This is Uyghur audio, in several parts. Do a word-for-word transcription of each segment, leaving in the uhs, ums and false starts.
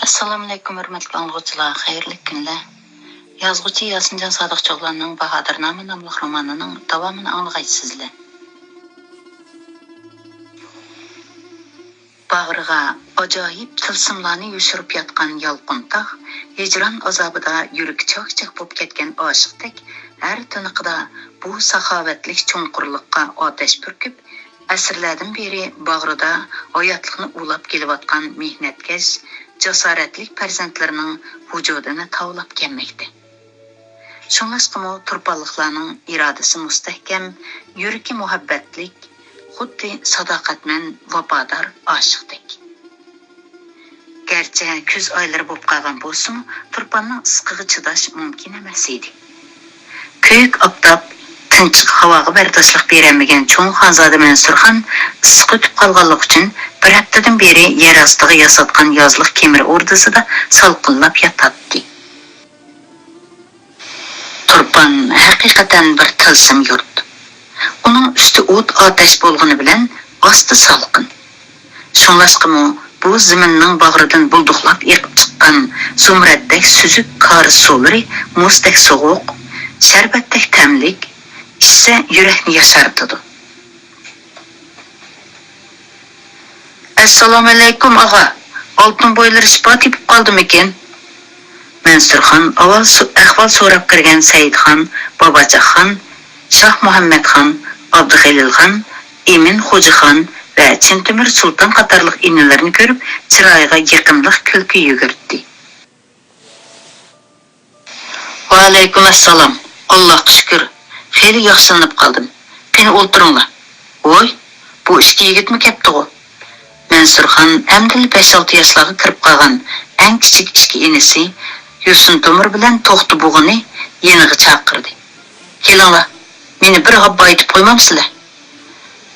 ئەسسالامۇئەلەيكۇم، ھۆرمەتلىك ئاڭلىغۇچىلار، خەيرلىك كۈنلەر. يازغۇچى ياسىنجان سادىقچىئوغلاننىڭ باھادىرنامە ناملىق رومانىنىڭ داۋامىنى ئاڭلىغايسىزلەر. باغرىغا ئاجايىپ تىلسىملارنى يوشۇرۇپ ياتقان يالقۇن تاغ، ھىجران ئازابىدا يۈرىكى چاك-چاك بولۇپ كەتكەن ئاشىقتەك ھەر تىنىقىدا بۇ ساخاۋەتلىك چوڭقۇرلۇققا ئاتەش پۈركۈپ، ئەسىرلەردىن بېرى باغرىدا ھاياتلىقنى ئۇلاپ كېلىۋاتقان مېھنەتكەش، جاسارەتلىك پەرزەنتلىرىنىڭ ۋۇجۇدىنى تاۋلاپ كەلمەكتە. شۇڭلاشقىمۇ تۇرپانلىقلارنىڭ ئىرادىسى مۇستەھكەم، يۈرىكى مۇھەببەتلىك، خۇددى ساداقەتمەن، ۋاپادار ئاشىقتەك. گەرچە كۈز ئايلىرى بولۇپ قالغان بولسىمۇ، تۇرپاننىڭ ئىسسىقىغا چىداش مۇمكىن ئەمەس ئىدى. كۆيۈك ئاپتاپ، تىنچىق ھاۋاغا بەرداشلىق بېرەلمىگەن چوڭ خانزادە مەنسۇرخان ئىسسىق ئۆتۈپ قالغانلىقى ئۈچۈن، بىر ھەپتىدىن بېرى يەر ئاستىغا ياساتقان يازلىق كېمىر ئوردىسىدا سالقىنلاپ ياتاتتى. تۇرپان ھەقىقەتەن بىر تىلسىم يۇرت. ئۇنىڭ ئۈستى ئوت-ئاتەش بولغىنى بىلەن ئاستى سالقىن. شۇڭلاشقىمۇ بۇ زېمىننىڭ باغرىدىن بۇلدۇقلاپ ئېقىپ چىققان زۇمرەتتەك سۈزۈك كارىز سۇلىرى مۇزدەك سوغۇق، شەربەتتەك تەملىك، ئىچسە يۈرەكنى ياشارتىدۇ. ئەسسالامۇئەلەيكۇم، ئاغا. ئالتۇن بويلىرى شىپا تېپىپ قالدىمىكىن؟ مەنسۇرخان ئاۋۋال سو-، ئەھۋال سوراپ كىرگەن سەئىدخان، باباچاقخان، شاھ مۇھەممەتخان، ئابدۇخېلىلخان، ئىمىن خوجىخان ۋە چىن تۆمۈر سۇلتان قاتارلىق ئىنىلىرىنى كۆرۈپ، چىرايىغا يېقىملىق كۈلكە يۈگۈردى. ۋەئەلەيكۇم ئەسسالام. ئاللاھقا شۈكۈر، خېلى ياخشىلىنىپ قالدىم. قېنى، ئولتۇرۇڭلار. ۋوي، بۇ ئىككى يىگىتمۇ كەپتىغۇ؟ مەنسۇرخان ئەمدىلا بەش-ئالتە ياشلارغا كىرىپ قالغان ئەڭ كىچىك ئىككى ئىنىسى يوسۇن تومۇر بىلەن توختى بۇغىنى يېنىغا چاقىردى. كېلىڭلار، مېنى بىر ھاپپا ئېيتىپ قويمامسىلەر؟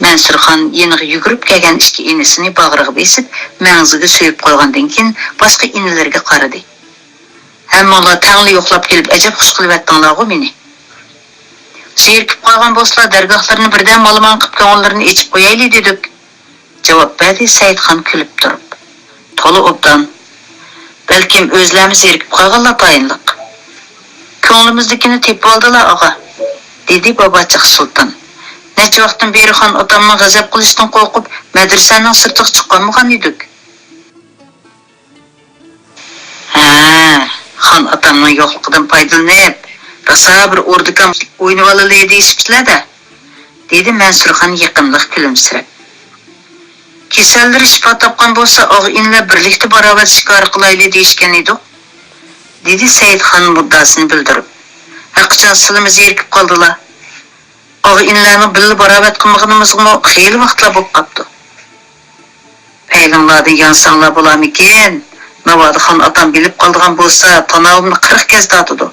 مەنسۇرخان يېنىغا يۈگۈرۈپ كەلگەن ئىككى ئىنىسىنى باغرىغا بېسىپ، مەڭزىگە سۆيۈپ قويغاندىن كېيىن، باشقا ئىنىلىرىگە قارىدى. ھەممىڭلار تەڭلا يوقلاپ كېلىپ، ئەجەب خۇش قىلىۋەتتىڭلارغۇ مېنى. زېرىكىپ قالغان بولسىلا، دەرگاھلىرىنى بىردەم مالىمان قىلىپ، كۆڭۈللىرىنى ئېچىپ قويايلى دېدۇق، جاۋاب بەردى سەئىدخان كۈلۈپ تۇرۇپ. تولا ئوبدان. بەلكىم ئۆزلەرمۇ زېرىكىپ قالغانلار تايىنلىق. كۆڭلىمىزدىكىنى تېپىۋالدىلا، ئاغا، دېدى باباچاق سۇلتان. نەچچە ۋاقىتتىن بېرى خان ئاتامنىڭ غەزەپ قىلىشىدىن قورقۇپ، مەدرىسەنىڭ سىرتىغا چىققانمىغان ئىدۇق. ھە، خان ئاتامنىڭ يوقلۇقىدىن پايدىلىنىپ، راسا بىر ئوردىكام ئوينىۋالىلى دېيىشىپسىلەر-دە، دېدى مەنسۇرخان يېقىملىق كۈلۈمسىرەپ. كېسەللىرى شىپا تاپقان بولسا، ئاغا-ئىنىلەر بىرلىكتە باراۋەر شىكارى قىلايلى دېيىشكەن ئىدۇق، دېدى سەئىدخان مۇددىئاسىنى بىلدۈرۈپ. ھەققىچان سىلىمۇ زېرىكىپ قالدىلا. ئاغا-ئىنىلەرنىڭ بىللە باراۋەر قىلمىغىنىمىزغىمۇ خېلى ۋاقىتلار بولۇپ قاپتۇ. پەيلىڭلاردىن يانساڭلار بولارمىكىن؟ ناۋادا خان ئاتام بىلىپ قالىدىغان بولسا، تاناۋۇمنى قىرىق كەز تارتىدۇ.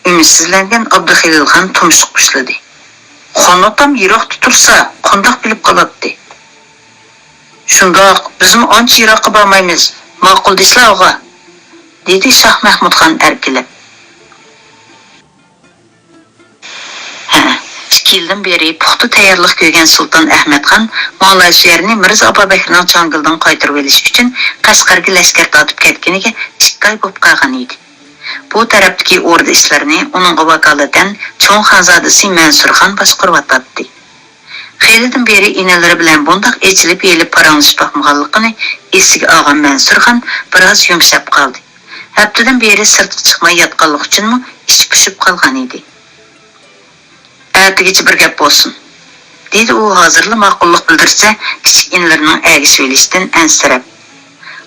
ئۈمىدسىزلەنگەن ئابدۇخېلىلخان تۇمشۇق پۇشلىدى. خان ئاتام يىراقتا تۇرسا، قانداق بىلىپ قالاتتى؟ شۇنداق، بىزمۇ ئانچە يىراققا بارمايمىز، ماقۇل دېسىلە، ئاغا، دېدى شاھ مەھمۇدخان ئەركىلەپ. ھە، ئىككى يىلدىن بېرى پۇختا تەييارلىق كۆرگەن سۇلتان ئەھمەتخان ماڭلايسۇ يەرنى مىرزا ئابابەكرىنىڭ چاڭگىلىدىن قايتۇرۇۋېلىش ئۈچۈن قەشقەرگە لەشكەر تارتىپ كەتكىنىگە ئىككى ئاي بولۇپ قالغان ئىدى. بۇ تەرەپتىكى ئوردا ئىشلىرىنى ئۇنىڭغا ۋاكالىتەن چوڭ خانزادىسى مەنسۇرخان باشقۇرۇۋاتاتتى. خېلىدىن بېرى ئىنىلىرى بىلەن بۇنداق ئېچىلىپ-يېلىپ پاراڭلىشىپ باقمىغانلىقىنى ئېسىگە ئالغان مەنسۇرخان بىراز يۇمشاپ قالدى. ھەپتىدىن بېرى سىرتقا چىقماي ياتقانلىقى ئۈچۈنمۇ ئىچى پۇشۇپ قالغان ئىدى. ئەتىگىچە بىر گەپ بولسۇن، دېدى ئۇ ھازىرلا ماقۇللۇق بىلدۈرسە، كىچىك ئىنىلىرىنىڭ ئەگىشىۋېلىشىدىن ئەنسىرەپ.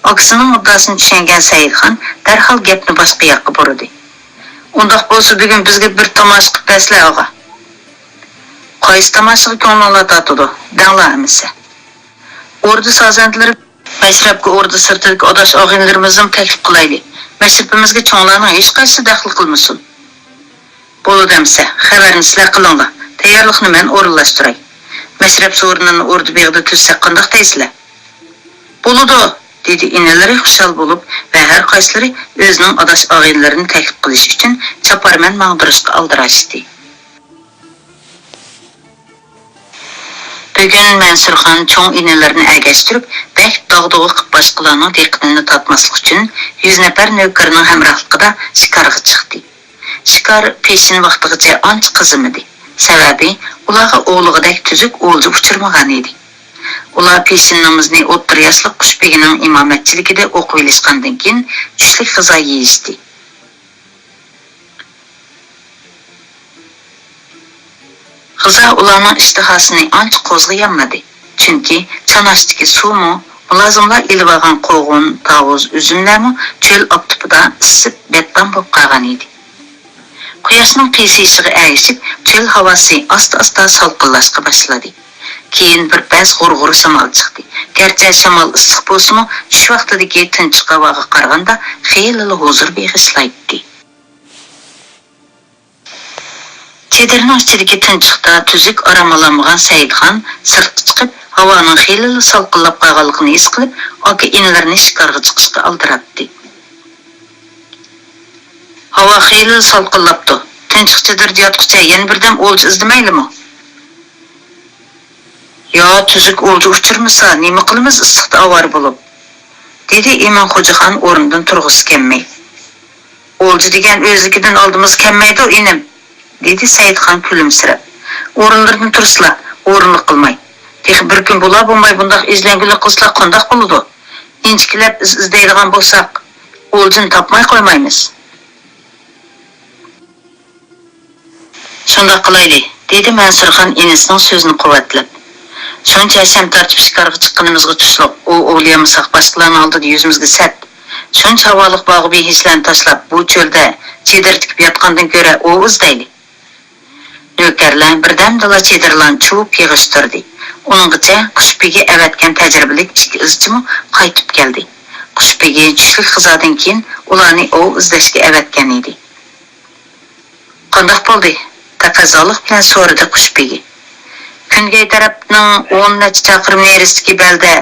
ئاكىسىنىڭ مۇددىئاسىنى چۈشەنگەن سەئىدخان دەرھال گەپنى باشقا ياققا بۇرىدى. ئۇنداق بولسا، بۈگۈن بىزگە بىر تاماشا قىلىپ بەرسىلە، ئاغا. قايسى تاماشىغا كۆڭلۈڭلار تارتىدۇ، دەڭلار ئەمىسە. ئوردا سازەندىلىرى مەشرەپكە ئوردا سىرتىدىكى ئاداش ئاغىنىلىرىمىزنىمۇ تەكلىپ قىلايلى. مەشرىپىمىزگە چوڭلارنىڭ ھېچقايسىسى دەخلى قىلمىسۇن. بولىدۇ ئەمىسە، خەۋەرنى سىلەر قىلىڭلار، تەييارلىقنى مەن ئورۇنلاشتۇراي. مەشرەپ سورۇنىنى ئوردا بېغىدا تۈزسەك قانداق دەيسىلەر؟ بولىدۇ، دېدى ئىنىلىرى خۇشال بولۇپ ۋە ھەر قايسىلىرى ئۆزىنىڭ ئاداش ئاغىنىلىرىنى تەكلىپ قىلىش ئۈچۈن چاپارمەن ماڭدۇرۇشقا ئالدىراشتى. بۈگۈن مەنسۇرخان چوڭ ئىنىلىرىنى ئەگەشتۈرۈپ، بەك داغدۇغا قىلىپ باشقىلارنىڭ دىققىتىنى تارتماسلىق ئۈچۈن، يۈز نەپەر نۆكىرىنىڭ ھەمراھلىقىدا شىكارغا چىقتى. شىكار پېشىن ۋاقتىغىچە ئانچە قىزىمىدى. سەۋەبى، ئۇلارغا ئوۋلىغۇدەك تۈزۈك ئولجا ئۇچرىمىغان ئىدى. ئۇلار پېشىن نامىزىنى ئوتتۇرا ياشلىق قۇشبېگىنىڭ ئىمامەتچىلىكىدە ئوقۇۋېلىشقاندىن كېيىن، چۈشلۈك غىزا يېيىشتى. غىزا ئۇلارنىڭ ئىشتىھاسىنى ئانچە قوزغىيالمىدى، چۈنكى چاناشتىكى سۇمۇ، مۇلازىملار ئېلىۋالغان قوغۇن، تاۋۇز، ئۈزۈملەرمۇ چۆل ئاپتىپىدا ئىسسىپ، بەتتام بولۇپ قالغان ئىدى. قۇياشنىڭ قىيسىيىشىغا ئەگىشىپ، چۆل ھاۋاسى ئاستا-ئاستا سالقىنلاشقا باشلىدى. كېيىن بىر پەس غۇر-غۇر شامال چىقتى. گەرچە شامال ئىسسىق بولسىمۇ، چۈش ۋاقتىدىكى تىنچلىق ھاۋاغا قارىغاندا خېلىلا ھۇزۇر بېغىشلايتتى. چېدىرنىڭ ئىچىدىكى تىنچلىقتا تۈزۈك ئارام ئالالمىغان سەئىدخان سىرتقا چىقىپ، ھاۋانىڭ خېلىلا سالقىنلاپ قالغانلىقىنى ھېس قىلىپ، ئاكا-ئىنىلىرىنى شىكارغا چىقىشقا ئالدىراپتى. ھاۋا خېلىلا سالقىنلاپتۇ. تىنچلىق چېدىردا ياتقۇچە يەنە بىردەم ئولجا ئىزدىمەيلىمۇ؟ يا تۈزۈك ئولجا ئۇچرىمىسا، نېمە قىلىمىز ئىسسىقتا ئاۋارە بولۇپ؟ دېدى ئىمىن خوجىخان ئورنىدىن تۇرغۇسى كەلمەي. ئولجا دېگەن ئۆزلۈكىدىن ئالدىمىزغا كەلمەيدۇ، ئىنىم، دېدى سەئىدخان كۈلۈمسىرەپ. ئورۇنلىرىدىن تۇرسىلا، ئورۇنلۇق قىلماي. تېخى بىر كۈن بولا بولماي بۇنداق ئىزلەڭگۈلۈك قىلسىلا قانداق بولىدۇ؟ ئىنچىكىلەپ ئىز ئىزدەيدىغان بولساق، ئولجىنى تاپماي قويمايمىز. شۇنداق قىلايلى، دېدى مەنسۇرخان ئىنىسىنىڭ سۆزىنى قۇۋۋەتلەپ. شۇنچە ھەشەم تارتىپ شىكارغا چىققىنىمىزغا تۇشلۇق، ئوۋ ئوۋلىيالمىساق باشقىلارنىڭ ئالدىدا يۈزىمىزگە سەت. شۇنچە ھاۋالىق باغۇ بېھىشلەرنى تاشلاپ، بۇ چۆلدە چېدىر تىكىپ ياتقاندىن كۆرە ئوۋ ئىزدەيلى. نۆكەرلەر بىردەمدىلا چېدىرلارنى چۇۋۇپ يىغىشتۇردى. ئۇنىڭغىچە قۇشبېگى ئەۋەتكەن تەجرىبىلىك ئىككى ئىزچىمۇ قايتىپ كەلدى. قۇشبېگى چۈشلۈك غىزادىن كېيىن ئۇلارنى ئوۋ ئىزدەشكە ئەۋەتكەن ئىدى. قانداق بولدى؟ تەقەززالىق بىلەن سورىدى قۇشبېگى. كۈنگەي تەرەپنىڭ ئون نەچچە چاقىرىم نېرىسىدىكى بەلدە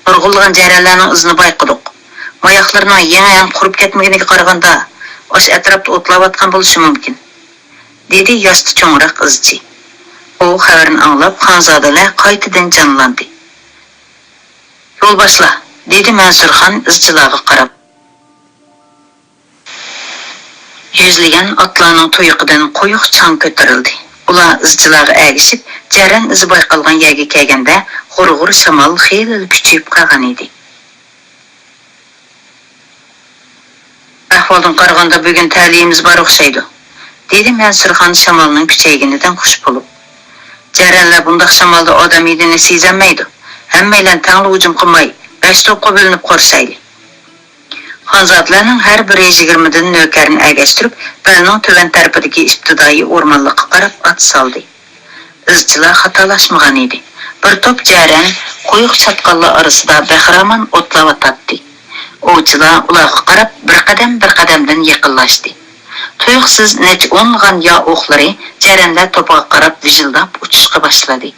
نۇرغۇنلىغان جەرەنلەرنىڭ ئىزىنى بايقىدۇق. ماياقلىرىنىڭ يېڭى ھەم قۇرۇپ كەتمىگىنىگە قارىغاندا، ئاشۇ ئەتراپتا ئوتلاۋاتقان بولۇشى مۇمكىن، دېدى ياشتا چوڭراق ئىزچى. ئوۋ خەۋىرىنى ئاڭلاپ، خانزادىلەر قايتىدىن جانلاندى. يول باشلا، دېدى مەنسۇرخان ئىزچىلارغا قاراپ. يۈزلىگەن ئاتلارنىڭ تۇيىقىدىن قويۇق چاڭ كۆتۈرۈلدى. ئۇلار ئىزچىلارغا ئەگىشىپ، جەرەن ئىزى بايقالغان يەرگە كەلگەندە، غۇر-غۇر شامال خېلىلا كۈچىيىپ قالغان ئىدى. ئەھۋالدىن قارىغاندا، بۈگۈن تەلىيىمىز بار ئوخشايدۇ، دېدى مەنسۇرخان شامالنىڭ كۈچەيگىنىدىن خۇش بولۇپ. جەرەنلەر بۇنداق شامالدا ئادەم ھىدىنى سېزەلمەيدۇ. ھەممەيلەن تەڭلا ھۇجۇم قىلماي، بەش توپقا بۆلۈنۈپ قورشايلى. خانزادىلەرنىڭ ھەر بىرى يىگىرمىدىن نۆكەرنى ئەگەشتۈرۈپ، بەلنىڭ تۆۋەن تەرىپىدىكى ئىپتىدائىي ئورمانلىققا قاراپ ئات سالدى. ئىزچىلار خاتالاشمىغان ئىدى. بىر توپ جەرەن قويۇق چاتقاللار ئارىسىدا بەخىرامان ئوتلاۋاتاتتى. ئوۋچىلار ئۇلارغا قاراپ بىر قەدەم، بىر قەدەمدىن يېقىنلاشتى. تۇيۇقسىز نەچچە ئونلىغان يا ئوقلىرى جەرەنلەر توپىغا قاراپ ۋىژىلداپ ئۇچۇشقا باشلىدى.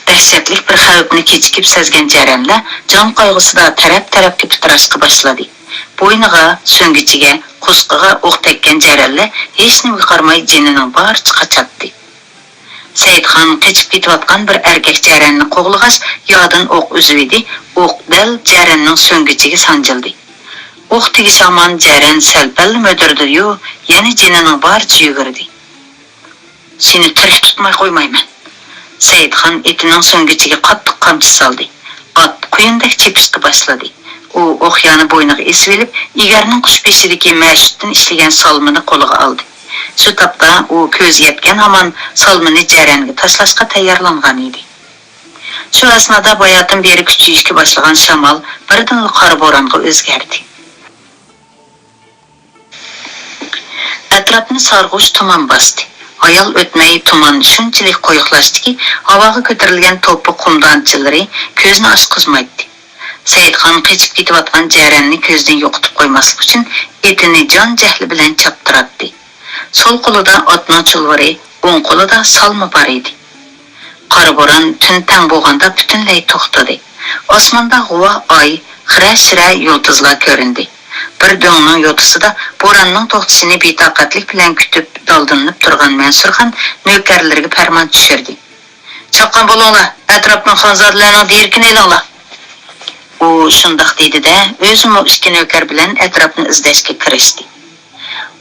دەھشەتلىك بىر خەۋپنى كېچىكىپ سەزگەن جەرەنلەر جان قايغۇسىدا تەرەپ-تەرەپكە پىتىراشقا باشلىدى. بوينىغا، سۆڭگىچىگە، قورسىقىغا ئوق تەگكەن جەرەنلەر ھېچنېمىگە قارىماي جېنىنىڭ بارىچە قاچاتتى. سەئىدخان قېچىپ كېتىۋاتقان بىر ئەركەك جەرەننى قوغلىغاچ، يادىن ئوق ئۈزۈۋىدى، ئوق دەل جەرەننىڭ سۆڭگىچىگە سانجىلدى. ئوق تېگىشى ھامان جەرەن سەل-پەللا مۆدۈردىدىيۇ، يەنە جېنىنىڭ بارىچە يۈگۈردى. سېنى تىرىك تۇتماي قويمايمەن. سەئىدخان ئېتىنىڭ سۆڭگىچىگە قاتتىق قامچا سالدى. ئات قۇيۇندەك چېپىشقا باشلىدى. ئۇ ئوقيانى بوينىغا ئېسىۋېلىپ، ئېگەرنىڭ قۇشبېشىدىكى مەشۇتتىن ئىشلىگەن سالمىنى قولىغا ئالدى. شۇ تاپتا ئۇ كۆزى يەتكەن ھامان سالمىنى جەرەنگە تاشلاشقا تەييارلانغان ئىدى. شۇ ئەسنادا باياتىن بېرى كۈچىيىشكە باشلىغان شامال بىردىنلا قارا بورانغا ئۆزگەردى. ئەتراپنى سارغۇچ تۇمان باستى. ھايال ئۆتمەي تۇمان شۇنچىلىك قويۇقلاشتىكى، ھاۋاغا كۆتۈرۈلگەن توپا قۇم دانچىلىرى كۆزنى ئاچقۇزمايتتى. سەئىدخان قېچىپ كېتىۋاتقان جەرەننى كۆزدىن يوقىتىپ قويماسلىق ئۈچۈن، ئېتىنى جان جەھلى بىلەن چاپتۇراتتى. سول قولىدا ئاتنىڭ چۇلۋۇرى، ئوڭ قولىدا سالما بار ئىدى. قارا بوران تۈن تەڭ بولغاندا پۈتۈنلەي توختىدى. ئاسماندا غۇۋا ئاي، خىرە-شىرە يۇلتۇزلار كۆرۈندى. بىر دۆڭنىڭ يوتىسىدا بوراننىڭ توختىشىنى بىتاقەتلىك بىلەن كۈتۈپ، دالدىلىنىپ تۇرغان مەنسۇرخان نۆكەرلىرىگە پەرمان چۈشۈردى. چاققان بولۇڭلار، ئەتراپنىڭ خانزادىلەرنىڭ دېرىكىنى ئېلىڭلار. ئۇ شۇنداق دېدى-دە، ئۆزىمۇ ئىككى نۆكەر بىلەن ئەتراپنى ئىزدەشكە كىرىشتى.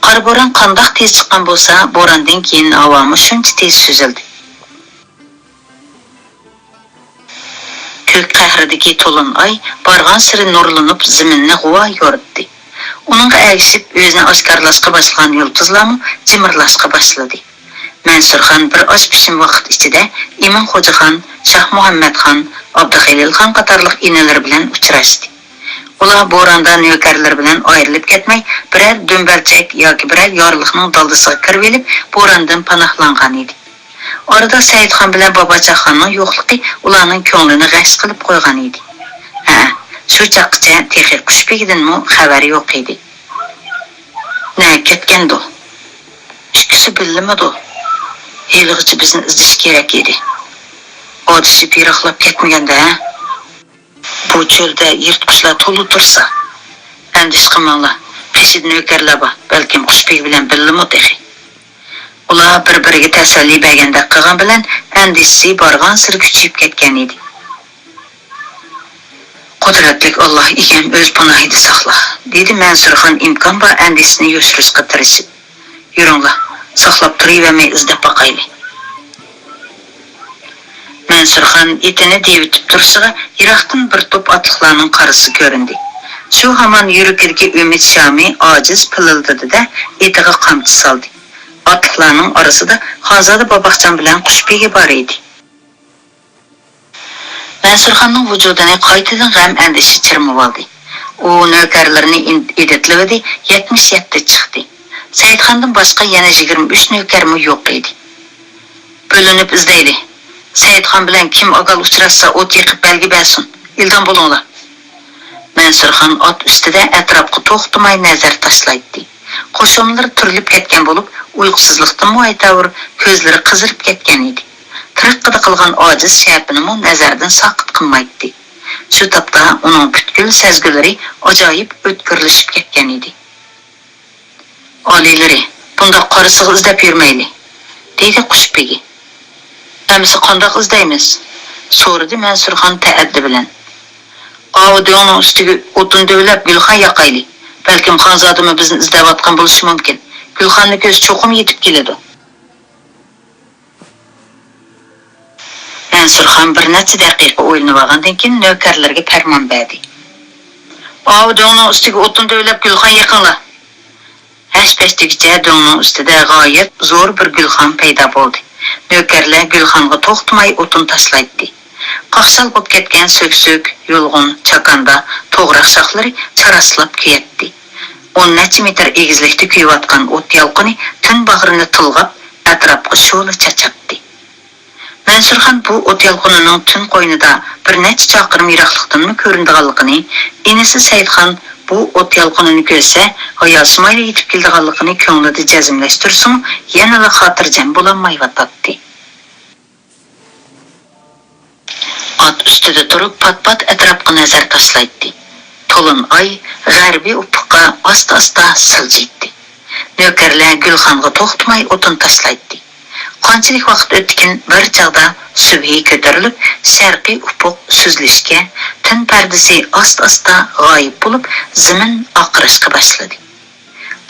قارا بوران قانداق تېز چىققان بولسا، بوراندىن كېيىن ھاۋامۇ شۇنچە تېز سۈزۈلدى. كۆك قەھرىدىكى تولۇن ئاي بارغانسېرى نۇرلىنىپ، زېمىننى غۇۋا يورۇتتى. ئۇنىڭغا ئەگىشىپ، ئۆزىنى ئاشكارىلاشقا باشلىغان يۇلتۇزلارمۇ جىمىرلاشقا باشلىدى. مەنسۇرخان بىر ئاز پېشىم ۋاقىت ئىچىدە ئىمىن خوجىخان، شاھ مۇھەممەتخان، ئابدۇخېلىلخان قاتارلىق ئىنىلىرى بىلەن ئۇچراشتى. ئۇلار بوراندا نۆكەرلىرى بىلەن ئايرىلىپ كەتمەي، بىرەر دۈمبەلچەك ياكى بىرەر يارلىقنىڭ دالدىسىغا كىرىۋېلىپ، بوراندىن پاناھلانغان ئىدى. ئارىدا سەئىدخان بىلەن باباچاخاننىڭ يوقلۇقى ئۇلارنىڭ كۆڭلىنى غەش قىلىپ قويغان ئىدى. ھە، شۇ چاغقىچە تېخى قۇشبېگىدىنمۇ خەۋەر يوق ئىدى. نەگە كەتكەندۇ؟ ئىككىسى بىللىمىدۇ؟ ھېلىغىچە بىزنى ئىزدىشى كېرەك ئىدى. ئادىشىپ يىراقلاپ كەتمىگەندە، ھە؟ بۇ چۆلدە يىرتقۇچلار تولا تۇرسا. ئەندىشە قىلماڭلار، قېشىدا نۆكەرلەر بار، بەلكىم قۇشبېگى بىلەن بىللىمۇ تېخى. ئۇلار بىر-بىرىگە تەسەللى بەرگەندەك قىلغان بىلەن، ئەندىشىسى بارغانسېرى كۈچىيىپ كەتكەن ئىدى. قۇدرەتلىك ئاللا ئىگەم ئۆز پاناھىدا ساقلا، دېدى مەنسۇرخان ئىمكان بار ئەندىشىسىنى يوشۇرۇشقا تىرىشىپ. يۈرۈڭلار، ساقلاپ تۇرۇۋەرمەي ئىزدەپ باقايلى. مەنسۇرخان ئېتىنى دېۋىتىپ تۇرۇشىغا يىراقتىن بىر توپ ئاتلىقلارنىڭ قارىسى كۆرۈندى. شۇ ھامان يۈرىكىدىكى ئۈمىد شامى ئاجىز پىلىلدىدى-دە، ئېتىغا قامچا سالدى. ئاتلىقلارنىڭ ئارىسىدا خانزادە باباخجان بىلەن قۇشبېگى بار ئىدى. مەنسۇرخاننىڭ ۋۇجۇدىنى قايتىدىن غەم-ئەندىشە چىرمىۋالدى. ئۇ نۆكەرلىرىنى ئىن-، ئىدىتلىۋىدى، يەتمىش يەتتە چىقتى. سەئىدخاندىن باشقا يەنە يىگىرمە ئۈچ نۆكەرمۇ يوق ئىدى. بۆلۈنۈپ ئىزدەيلى. سەئىدخان بىلەن كىم ئاگال ئۇچراشسا، ئوت يېقىپ بەلگە بەرسۇن. ئىلدام بولۇڭلار. مەنسۇرخان ئات ئۈستىدە ئەتراپقا توختىماي نەزەر تاشلايتتى. قوشۇملىرى تۈرۈلۈپ كەتكەن بولۇپ، ئۇيقۇسىزلىقتىنمۇ ئەيتەۋۇر كۆزلىرى قىزىرىپ كەتكەن ئىدى. تىرىققىدە قىلغان ئاجىز شەپىنىمۇ نەزەردىن ساقىت قىلمايتتى. شۇ تاپتا ئۇنىڭ پۈتكۈل سەزگۈلىرى ئاجايىپ ئۆتكۈرلىشىپ كەتكەن ئىدى. ئالىيلىرى، بۇنداق قارىسىغا ئىزدەپ يۈرمەيلى، دېدى قۇشبېگى. ئەمىسە قانداق ئىزدەيمىز؟ سورىدى مەنسۇرخان تەئەددى بىلەن. ئاۋۇ دۆڭنىڭ ئۈستىگە ئوتۇن دۆۋىلەپ گۈلخان ياقايلى. بەلكىم خانزادىمۇ بىزنى ئىزدەۋاتقان بولۇشى مۇمكىن. گۈلخاننى كۆرسە چوقۇم يېتىپ كېلىدۇ. مەنسۇرخان بىر نەچچە دەقىقە ئويلىنىۋالغاندىن كېيىن نۆكەرلىرىگە پەرمان بەردى. ئاۋۇ دۆڭنىڭ ئۈستىگە ئوتۇن دۆۋىلەپ گۈلخان يېقىڭلار. ھەش-پەش دېگۈچە دۆڭنىڭ ئۈستىدە غايەت زور بىر گۈلخان پەيدا بولدى. نۆكەرلەر گۈلخانغا توختىماي ئوتۇن تاشلايتتى. قاقشال بولۇپ كەتكەن سۆكسۆك، يۇلغۇن، چاكاندا، توغراق شاخلىرى چاراسلاپ كۆيەتتى. ئون نەچچە مېتىر ئېگىزلىكتە كۆيۈۋاتقان ئوت يالقۇنى تۈن باغرىنى تىلغاپ، ئەتراپقا شولا چاچاتتى. مەنسۇرخان بۇ ئوت يالقۇنىنىڭ تۈن قوينىدا بىر نەچچە چاقىرىم يىراقلىقتىنمۇ كۆرۈنىدىغانلىقىنى، ئىنىسى سەئىدخان بۇ ئوت يالقۇنىنى كۆرسە، ھاياسىمايلا يېتىپ كېلىدىغانلىقىنى كۆڭلىدە جەزملەشتۈرسىمۇ، يەنىلا خاتىرجەم بولالمايۋاتاتتى. ئات ئۈستىدە تۇرۇپ، پات-پات ئەتراپقا نەزەر تاشلايتتى. تولۇن ئاي غەربىي ئۇپۇققا ئاستا-ئاستا سىلجىيتتى. نۆكەرلەر گۈلخانغا توختىماي ئوتۇن تاشلايتتى. قانچىلىك ۋاقىت ئۆتتىكىن، بىر چاغدا سۈبھى كۆتۈرۈلۈپ، شەرقىي ئۇپۇق سۈزۈلۈشكە، تۈن پەردىسى ئاستا-ئاستا غايىب بولۇپ، زېمىن ئاقىرىشقا باشلىدى.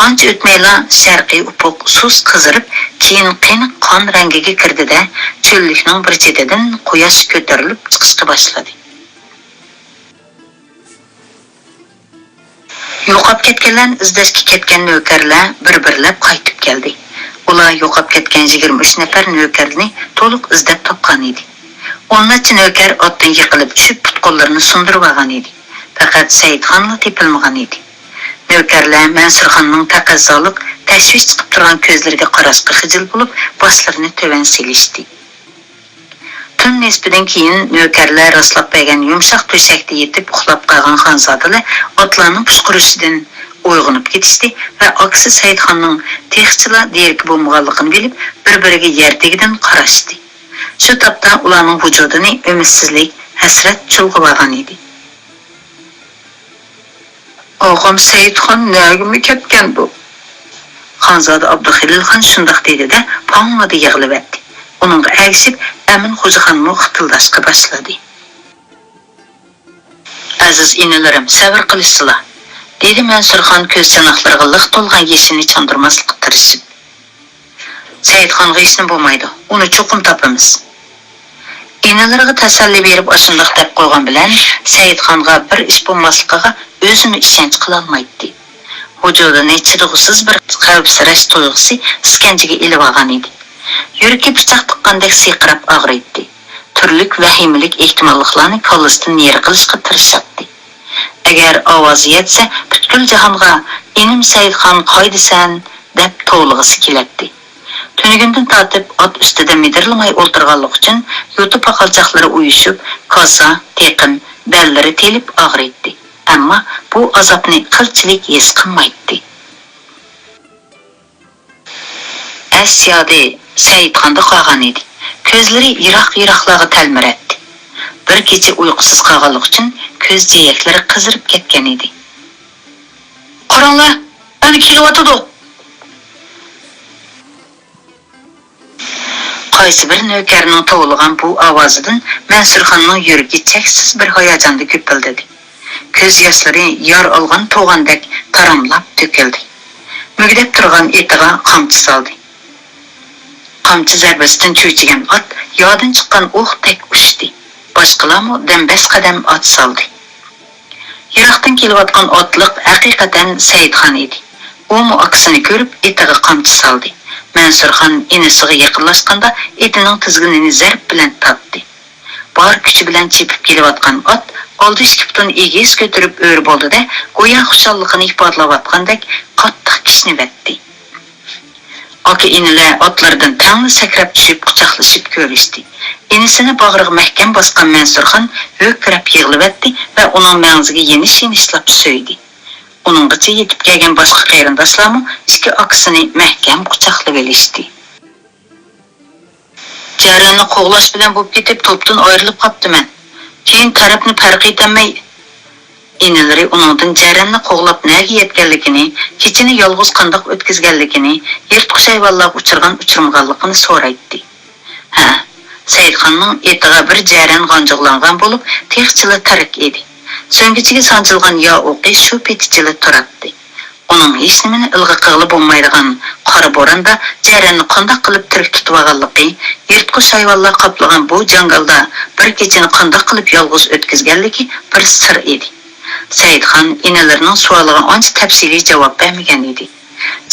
ئانچە ئۆتمەيلا شەرقىي ئۇپۇق سۇس قىزىرىپ، كېيىن قېنىق قان رەڭگىگە كىردى-دە، چۆللۈكنىڭ بىر چېتىدىن قۇياش كۆتۈرۈلۈپ چىقىشقا باشلىدى. يوقاپ كەتكەنلەرنى ئىزدەشكە كەتكەن نۆكەرلەر بىر-بىرلەپ قايتىپ كەلدى. ئۇلار يوقاپ كەتكەن يىگىرمە ئۈچ نەپەر نۆكەرنى تولۇق ئىزدەپ تاپقان ئىدى. ئون نەچچە نۆكەر ئاتتىن يىقىلىپ چۈشۈپ، پۇت-قوللىرىنى سۇندۇرۇۋالغان ئىدى. پەقەت سەئىدخانلا تېپىلمىغان ئىدى. نۆكەرلەر مەنسۇرخاننىڭ تەقەززالىق، تەشۋىش چىقىپ تۇرغان كۆزلىرىگە قاراشقا خىجىل بولۇپ، باشلىرىنى تۆۋەن سېلىشتى. تۈن نىسپىدىن كېيىن نۆكەرلەر راسلاپ بەرگەن يۇمشاق تۆشەكتە يېتىپ ئۇخلاپ قالغان خانزادىلەر ئاتلارنىڭ پۇشقۇرۇشىدىن ئويغىنىپ كېتىشتى ۋە ئاكىسى سەئىدخاننىڭ تېخىچىلا دېرىكى بولمىغانلىقىنى بىلىپ، بىر-بىرىگە يەر تېگىدىن قاراشتى. شۇ تاپتا ئۇلارنىڭ ۋۇجۇدىنى ئۈمىدسىزلىك، ھەسرەت چۇلغىۋالغان ئىدى. ئاغام سەئىدخان نەگىمۇ كەتكەندۇ؟ خانزادە ئابدۇخېلىلخان شۇنداق دېدى-دە، پاڭڭىدە يىغلىۋەتتى. ئۇنىڭغا ئەگىشىپ ئەمىن خوجىخانمۇ خىتىلداشقا باشلىدى. ئەزىز ئىنىلىرىم، سەۋر قىلىشسىلا، دېدى مەنسۇرخان كۆز چاناقلىرىغا لىق تولغان يېشىنى چاندۇرماسلىققا تىرىشىپ. سەئىدخانغا ھېچنېمە بولمايدۇ، ئۇنى چوقۇم تاپىمىز. ئىنىلىرىغا تەسەللى بېرىپ ئاشۇنداق دەپ قويغان بىلەن سەئىدخانغا بىر ئىش بولماسلىقىغا ئۆزىمۇ ئىشەنچ قىلالمايتتى. ۋۇجۇدىنى چىدىغۇسىز بىر خەۋپسىرەش تۇيغۇسى ئىسكەنجىگە ئېلىۋالغان ئىدى. يۈرىكى پىچاق تىققاندەك سىرقىراپ ئاغرىيتتى. تۈرلۈك ۋەھىمىلىك ئېھتىماللىقلارنى كاللىسىدىن نېرى قىلىشقا تىرىشاتتى. ئەگەر ئاۋازى يەتسە، پۈتكۈل جاھانغا «ئىنىم سەئىدخان، قايدىسەن؟» دەپ توۋلىغۇسى كېلەتتى. تۈنۈگۈندىن تارتىپ ئات ئۈستىدە مىدىرلىماي ئولتۇرغانلىقى ئۈچۈن يوتا پاقالچاقلىرى ئۇيۇشۇپ، كاسا، تېقىم، بەللىرى تېلىپ ئاغرىيتتى. ئەمما بۇ ئازابنى قىلچىلىك ھېس قىلمايتتى. ئەس-يادى سەئىدخاندا قالغان ئىدى. كۆزلىرى يىراق-يىراقلارغا تەلمۈرەتتى. بىر كېچە ئۇيقۇسىز قالغانلىقى ئۈچۈن كۆز جىيەكلىرى قىزىرىپ كەتكەن ئىدى. «قاراڭلار، ئەنە كېلىۋاتىدۇ!» قايسى بىر نۆكەرنىڭ توۋلىغان بۇ ئاۋازىدىن مەنسۇرخاننىڭ يۈرىكى چەكسىز بىر ھاياجاندا گۈپۈلدىدى. كۆز ياشلىرى يار ئالغان تۇغاندەك تاراملاپ تۆكۈلدى. مۈگدەپ تۇرغان ئېتىغا قامچا سالدى. قامچا زەربىسىدىن چۆچۈگەن ئات يادىن چىققان ئوقتەك ئۇچتى. باشقىلارمۇ دەم بەش قەدەم ئات سالدى. يىراقتىن كېلىۋاتقان ئاتلىق ھەقىقەتەن سەئىدخان ئىدى. ئۇمۇ ئاكىسىنى كۆرۈپ ئېتىغا قامچا سالدى. مەنسۇرخان ئىنىسىغا يېقىنلاشقاندا ئېتىنىڭ تىزگىنىنى زەرب بىلەن تارتتى. بار كۈچى بىلەن چېپىپ كېلىۋاتقان ئات ئالدى ئىككى پۇتىنى ئېگىز كۆتۈرۈپ ئۆرە بولدى-دە، گويا خۇشاللىقىنى ئىپادىلەۋاتقاندەك قاتتىق كىشنىۋەتتى. ئاكا-ئىنىلەر ئاتلىرىدىن تەڭلا سەكرەپ چۈشۈپ، قۇچاقلىشىپ كۆرۈشتى. ئىنىسىنى باغرىغا مەھكەم باسقان مەنسۇرخان ھۆركىرەپ يىغلىۋەتتى ۋە ئۇنىڭ مەڭزىگە يېنىش-يېنىشلاپ سۆيدى. ئۇنىڭغىچە يېتىپ كەلگەن باشقا قېرىنداشلارمۇ ئىككى ئاكىسىنى مەھكەم قۇچاقلىۋېلىشتى. جەرەننى قوغلاش بىلەن بولۇپ كېتىپ، توپتىن ئايرىلىپ قاپتىمەن. كېيىن تەرەپنى پەرق ئېتەلمەي، ئىنىلىرى ئۇنىڭدىن جەرەننى قوغلاپ نەگە يەتكەنلىكىنى، كېچىنى يالغۇز قانداق ئۆتكۈزگەنلىكىنى، يىرتقۇچ ھايۋانلارغا ئۇچرىغان-ئۇچرىمىغانلىقىنى سورايتتى. ھە، سەئىدخاننىڭ ئېتىغا بىر جەرەن غانجۇغلانغان بولۇپ، تېخىچىلا تىرىك ئىدى. سۆڭگىچىگە سانجىلغان يا ئوقى شۇ پېتىچىلا تۇراتتى. ئۇنىڭ ھېچنېمىنى ئىلغا قىلغىلى بولمايدىغان قارا بوراندا جەرەننى قانداق قىلىپ تىرىك تۇتۇۋالغانلىقى، يىرتقۇچ ھايۋانلار قاپلىغان بۇ جاڭگالدا بىر كېچىنى قانداق قىلىپ يالغۇز ئۆتكۈزگەنلىكى بىر سىر ئىدى. سەئىدخان ئىنىلىرىنىڭ سوئالىغا ئانچە تەپسىلىي جاۋاب بەرمىگەن ئىدى.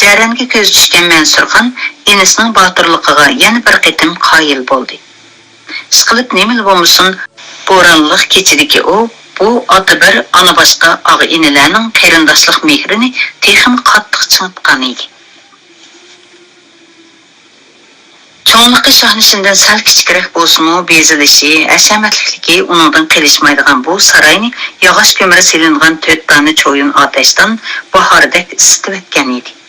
جەرەنگە كۆزى چۈشكەن مەنسۇرخان ئىنىسىنىڭ باتۇرلۇقىغا يەنە بىر قېتىم قايىل بولدى. ئىشقىلىپ نېمىلا بولمىسۇن، بورانلىق كېچىدىكى ئۇ، بۇ ئاتا بىر، ئانا باشقا ئاغا-ئىنىلەرنىڭ قېرىنداشلىق مېھرىنى تېخىمۇ قاتتىق چىڭىتقان ئىدى. چوڭلۇقى شاھنىشىندىن سەل كىچىكرەك بولسىمۇ، بېزىلىشى، ھەشەمەتلىكلىكى ئۇنىڭدىن قېلىشمايدىغان بۇ ساراينى ياغاچ كۆمۈر سېلىنغان تۆت دانە چويۇن ئاتەشتان باھاردەك ئىسسىتىۋەتكەن ئىدى.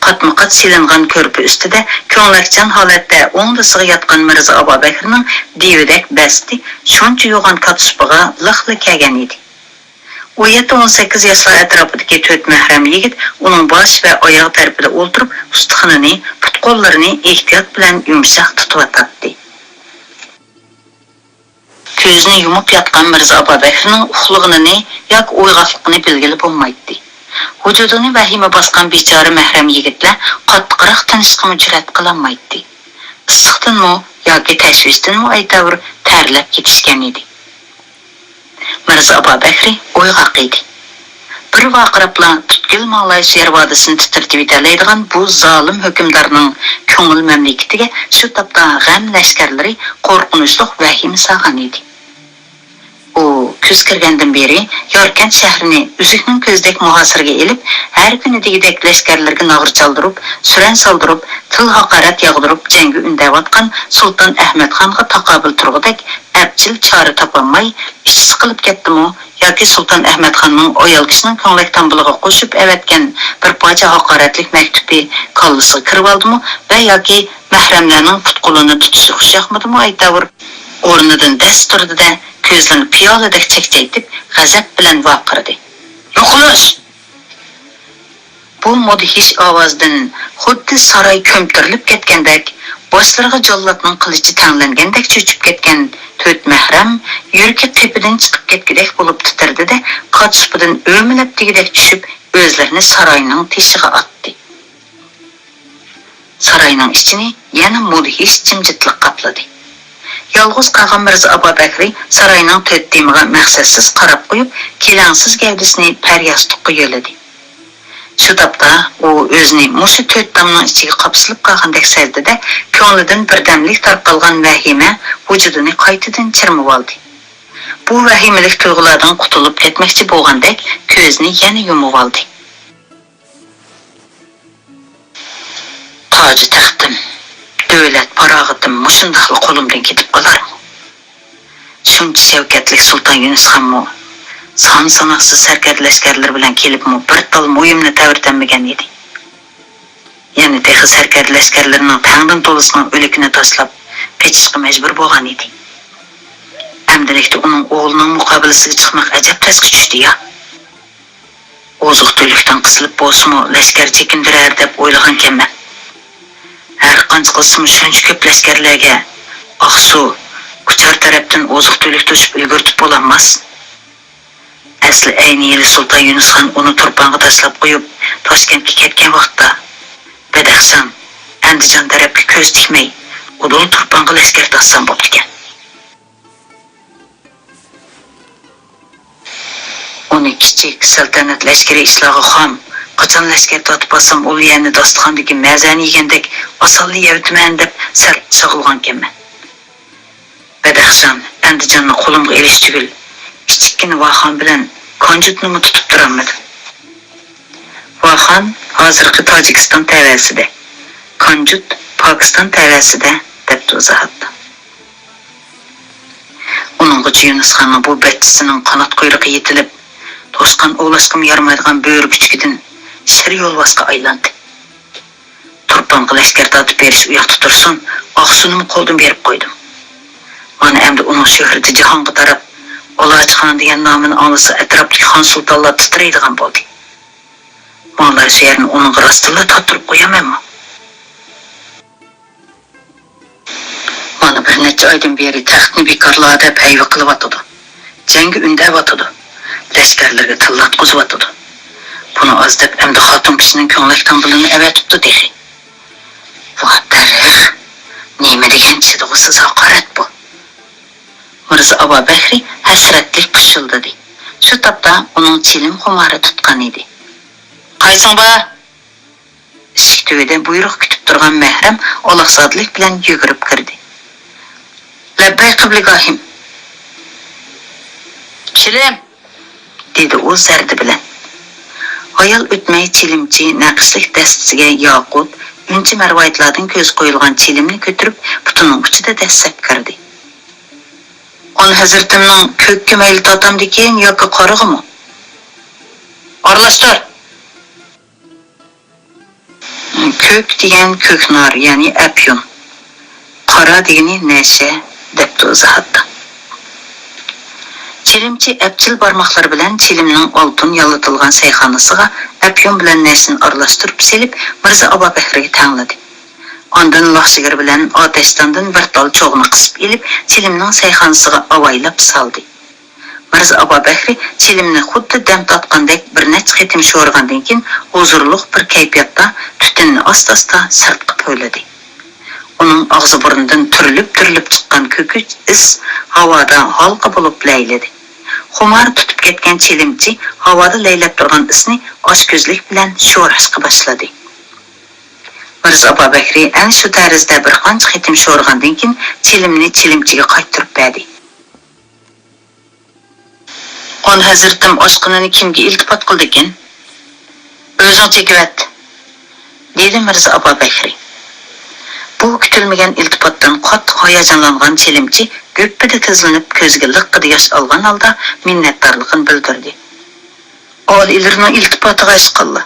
قاتمۇ-قات سېلىنغان كۆرپە ئۈستىدە كۆڭلەكچان ھالەتتە ئوڭدىسىغا ياتقان مىرزا ئابابەكرىنىڭ دىۋىدەك بەستى شۇنچە يوغان كاتىسۇپىغا لىقلا كەلگەن ئىدى. ئون يەتتە، ئون سەككىز ياشلار ئەتراپىدىكى تۆت مەھرەم يىگىت ئۇنىڭ باش ۋە ئاياغ تەرىپىدە ئولتۇرۇپ، ئۇستىخىنىنى، پۇت-قوللىرىنى ئېھتىيات بىلەن يۇمشاق تۇتۇۋاتاتتى. كۆزىنى يۇمۇپ ياتقان مىرزا ئابابەكرىنىڭ ئۇخلىغىنىنى ياكى ئويغاقلىقىنى بىلگىلى بولمايتتى. ۋۇجۇدىنى ۋەھىمە باسقان بىچارە مەھرەم يىگىتلەر قاتتىقراق تىنىشقىمۇ جۈرئەت قىلالمايتتى. ئىسسىقتىنمۇ ياكى تەشۋىشتىنمۇ ئەيتەۋۇر تەرلەپ كېتىشكەن ئىدى. مىرزا ئابابەكرى ئويغاق ئىدى. بىر ۋارقىراپلا پۈتكۈل ماڭلاي سۆيەر ۋادىسىنى تىترىتىۋېتەلەيدىغان بۇ زالىم ھۆكۈمدارنىڭ كۆڭۈل مەملىكىتىگە شۇ تاپتا غەم لەشكەرلىرى قورقۇنچلۇق ۋەھىمە سالغان ئىدى. ئۇ كۈز كىرگەندىن بېرى ياركەنت شەھىرىنى ئۈزۈكنىڭ كۆزىدەك مۇھاسىرىگە ئېلىپ، ھەر كۈنى دېگۈدەك لەشكەرلىرىگە ناغرا چالدۇرۇپ، سۈرەن سالدۇرۇپ، تىل ھاقارەت ياغدۇرۇپ جەڭگە ئۈندەۋاتقان سۇلتان ئەھمەتخانغا تاقابىل تۇرغۇدەك ئەپچىل چارە تاپالماي، ئىچى سىقىلىپ كەتتىمۇ ياكى سۇلتان ئەھمەتخاننىڭ ئايال كىشىنىڭ كۆڭلەك تامبىلىغا قوشۇپ ئەۋەتكەن بىر پارچە ھاقارەتلىك مەكتۇپى كاللىسىغا كىرىۋالدىمۇ ۋە ياكى مەھرەملەرنىڭ پۇت-قولىنى تۇتۇشى خۇشياقمىدىمۇ ئەيتەۋۇر، ئورنىدىن دەس تۇردى-دە، كۆزلىرىنى پىيالىدەك چەكچەيتىپ، غەزەپ بىلەن ۋارقىرىدى: «يوقىلىش!» بۇ مۇدھىش ئاۋازدىن خۇددى ساراي كۆمتۈرۈلۈپ كەتكەندەك، باشلىرىغا جاللاتنىڭ قىلىچى تەڭلەنگەندەك چۆچۈپ كەتكەن تۆت مەھرەم يۈرىكى قېپىدىن چىقىپ كەتكۈدەك بولۇپ تىترىدى-دە، كات سۇپىدىن ئۆمىلەپ دېگۈدەك چۈشۈپ، ئۆزلىرىنى ساراينىڭ تېشىغا ئاتتى. ساراينىڭ ئىچىنى يەنە مۇدھىش جىمجىتلىق قاپلىدى. يالغۇز قالغان مىرزا ئابابەكرى ساراينىڭ تۆت تېمىغا مەقسەتسىز قاراپ قويۇپ، كېلەڭسىز گەۋدىسىنى پەرياستۇققا يۆلىدى. شۇ تاپتا ئۇ ئۆزىنى مۇشۇ تۆت تامنىڭ ئىچىگە قاپسىلىپ قالغاندەك سەزدى-دە، كۆڭلىدىن بىردەملىك تارقالغان ۋەھىمە ۋۇجۇدىنى قايتىدىن چىرمىۋالدى. بۇ ۋەھىمىلىك تۇيغۇلاردىن قۇتۇلۇپ كەتمەكچى بولغاندەك كۆزىنى يەنە يۇمۇۋالدى. تاجى تەختىم، دۆلەت پاراغىتىم مۇشۇنداقلا قولۇمدىن كېتىپ قالارمۇ؟ شۇنچە شەۋكەتلىك سۇلتان يۇنۇسخانمۇ، سان-ساناقسىز سەركەردە لەشكەرلىرى بىلەن كېلىپمۇ بىر تال مويۇمنى تەۋرىتەلمىگەن ئىدى. يەنە تېخى سەركەردە لەشكەرلىرىنىڭ تەڭدىن تولىسىنىڭ ئۆلۈكىنى تاشلاپ، قېچىشقا مەجبۇر بولغان ئىدى. ئەمدىلىكتە ئۇنىڭ ئوغلىنىڭ مۇقابىلىسىگە چىقماق ئەجەب تەسكە چۈشتى يا! ئوزۇق-تۈلۈكتىن قىسىلىپ بولسىمۇ، لەشكەر چېكىندۈرەر دەپ ئويلىغانىكەنمەن. ھەر قانچە قىلسىمۇ، شۇنچە كۆپ لەشكەرلەرگە ئاقسۇ، كۇچار تەرەپتىن ئوزۇق-تۈلۈك توشۇپ ئۈلگۈرتۈپ بولالماس. ئەسلى ئەينى يىلى سۇلتان يۇنۇسخان ئۇنى تۇرپانغا تاشلاپ قويۇپ، تاشكەنتكە كەتكەن ۋاقىتتا، بەدەخشان، ئەندىجان تەرەپكە كۆز تىكمەي، ئۇدۇل تۇرپانغا لەشكەر تاشسام بوپتىكەن. ئۇنى كىچىك، سەلتەنەت لەشكىرىي ئىشلارغا خام، قاچان لەشكەر تارتىپ بارسام، ئۇ يەرنى داستىخاندىكى مەزەنى يېگەندەك ئاسانلا يەۋېتىمەن دەپ سەل چىغىلغانكەنمەن. بەدەخشان، ئەندىجاننى قولۇمغا ئېلىش تۈگۈل، كىچىككىنە ۋاخان بىلەن كونجۇتنىمۇ تۇتۇپ تۇرالمىدىم. ۋاخان ھازىرقى تاجىكىستان تەۋەسىدە، كونجۇت پاكىستان تەۋەسىدە، دەپتۇ ئىزاھاتتا. ئۇنىڭغىچە يۇنۇسخاننىڭ بۇ بەتچىسىنىڭ قانات قۇيرۇقى يېتىلىپ، توشقان ئوۋلاشقىمۇ يارىمايدىغان بۆرە كۈچۈكىدىن شىر يولۋاسقا ئايلاندى. تۇرپانغا لەشكەر تارتىپ بېرىش ئۇياقتا تۇرسۇن، ئاقسۇنىمۇ قولدىن بېرىپ قويدۇم. مانا ئەمدى ئۇنىڭ شۆھرىتى جاھانغا تاراپ، ئالاچىخان دېگەن نامىنى ئاڭلىسا ئەتراپتىكى خان-سۇلتانلار تىترەيدىغان بولدى. ماڭىلا شۇ يەرنى ئۇنىڭغا راستتىنلا تارتتۇرۇپ قويامەنمۇ؟ مانا بىر نەچچە ئايدىن بېرى تەختنى بىكارلا دەپ ھەيۋە قىلىۋاتىدۇ. جەڭگە ئۈندەۋاتىدۇ. لەشكەرلىرىگە تىللاتقۇزۇۋاتىدۇ. بۇنى ئاز دەپ ئەمدى خاتۇن كىشىنىڭ كۆڭلەك تامبىلىنى ئەۋەتىپتۇ تېخى. ۋاھ دەررىخ! نېمە دېگەن چىدىغۇسىز ھاقارەت بۇ! مىرزا ئابابەكرى ھەسرەتلىك پىشىلدىدى. شۇ تاپتا ئۇنىڭ چىلىم خۇمارى تۇتقان ئىدى. قايسىڭ بار؟ ئىشىك تۈۋىدە بۇيرۇق كۈتۈپ تۇرغان مەھرەم ئالاقزادىلىك بىلەن يۈگۈرۈپ كىردى. لەببەي قىبلىگاھىم. چىلىم! دېدى ئۇ زەردە بىلەن. ھايال ئۆتمەي چىلىمچى نەقىشلىك دەستىسىگە ياقۇت، ئۈنچە مەرۋايىتلاردىن كۆزى قويۇلغان چىلىمنى كۆتۈرۈپ، پۇتىنىڭ ئۇچىدا دەسسەپ كىردى. خان ھەزرىتىمنىڭ كۆككە مەيلى تارتامدىكىن ياكى قارىغىمۇ؟ ئارىلاشتۇر! كۆك دېگەن كۆكنار، يەنى ئەپيۈن. قارا دېگىنى نەشە، دەپتۇ ئىزاھاتتا. چىلىمچى ئەپچىل بارماقلىرى بىلەن چىلىمنىڭ ئالتۇن يالىتىلغان سەيخانىسىغا ئەپيۈن بىلەن نەشىنى ئارىلاشتۇرۇپ سېلىپ، مىرزا ئابابەكرىگە تەڭلىدى. ئاندىن لاخشىگىر بىلەن ئاتەشداندىن بىر تال چوغنى قىسىپ ئېلىپ، چىلىمنىڭ سەيخانىسىغا ئاۋايلاپ سالدى. مىرزا ئابابەكرى چىلىمنى خۇددى دەم تارتقاندەك بىر نەچچە قېتىم شورىغاندىن كېيىن، ھۇزۇرلۇق بىر كەيپىياتتا تۈتۈننى ئاستا-ئاستا سىرتقا پۈۋلىدى. ئۇنىڭ ئاغزى-بۇرنىدىن تۈرۈلۈپ-تۈرۈلۈپ چىققان كۆكۈچ ئىس ھاۋادا ھالقا بولۇپ لەيلىدى. خۇمار تۇتۇپ كەتكەن چىلىمچى ھاۋادا لەيلەپ تۇرغان ئىسنى ئاچكۆزلۈك بىلەن شوراشقا باشلىدى. مىرزا ئابابەكرى ئەنە شۇ تەرزدە بىر قانچە قېتىم شورىغاندىن كېيىن، چىلىمنى چىلىمچىگە قايتۇرۇپ بەردى. خان ھەزرىتىم ئاشخانىنى كىمگە ئىلتىپات قىلدىكىن؟ ئۆزۈڭ چېكىۋەت، دېدى مىرزا ئابابەكرى. بۇ كۈتۈلمىگەن ئىلتىپاتتىن قاتتىق ھاياجانلانغان چىلىمچى گۈپپىدە تىزلىنىپ، كۆزىگە لىققىدە ياش ئالغان ھالدا مىننەتدارلىقىنى بىلدۈردى. ئالىيلىرىنىڭ ئىلتىپاتىغا ئىشقىللا.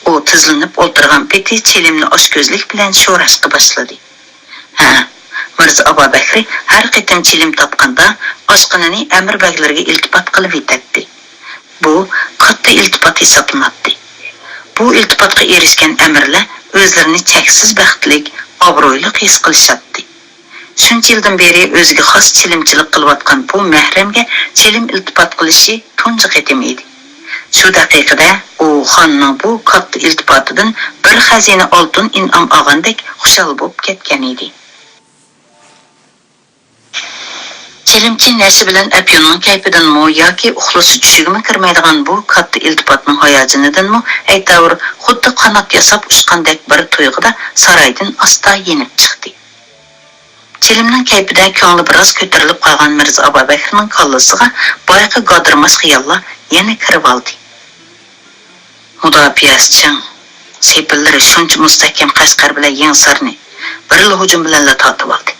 ئۇ تىزلىنىپ ئولتۇرغان پېتى چىلىمنى ئاچكۆزلۈك بىلەن شوراشقا باشلىدى. ھە، مىرزا ئابابەكرى ھەر قېتىم چىلىم تاپقاندا، ئاشخانىنى ئەمىر بەگلىرىگە ئىلتىپات قىلىۋېتەتتى. بۇ كاتتا ئىلتىپات ھېسابلىناتتى. بۇ ئىلتىپاتقا ئېرىشكەن ئەمىرلەر ئۆزلىرىنى چەكسىز بەختلىك، ئابرۇيلۇق ھېس قىلىشاتتى. شۇنچە يىلدىن بېرى ئۆزىگە خاس چىلىمچىلىق قىلىۋاتقان بۇ مەھرەمگە چىلىم ئىلتىپات قىلىشى تۇنجى قېتىم ئىدى. شۇ دەقىقىدە ئۇ خاننىڭ بۇ كاتتا ئىلتىپاتىدىن بىر خەزىنە ئالتۇن ئىنئام ئالغاندەك خۇشال بولۇپ كەتكەن ئىدى. چىلىمچى نەشە بىلەن ئەپيۈننىڭ كەيپىدىنمۇ ياكى ئۇخلىسا چۈشىگىمۇ كىرمەيدىغان بۇ كاتتا ئىلتىپاتنىڭ ھاياجىنىدىنمۇ ئەيتاۋۇر خۇددى قانات ياساپ ئۇچقاندەك بىر تۇيغۇدا سارايدىن ئاستا يېنىپ چىقتى. چىلىمنىڭ كەيپىدە كۆڭلى بىراز كۆتۈرۈلۈپ قالغان مىرزا ئابابەكرىنىڭ كاللىسىغا بايىقى گادىرماس خىياللار يەنە كىرىۋالدى. مۇداپىئەسى چىڭ، سېپىللىرى شۇنچە مۇستەھكەم قەشقەر بىلەن يېڭىسارنى بىرلا ھۇجۇم بىلەنلا تارتىۋالدى.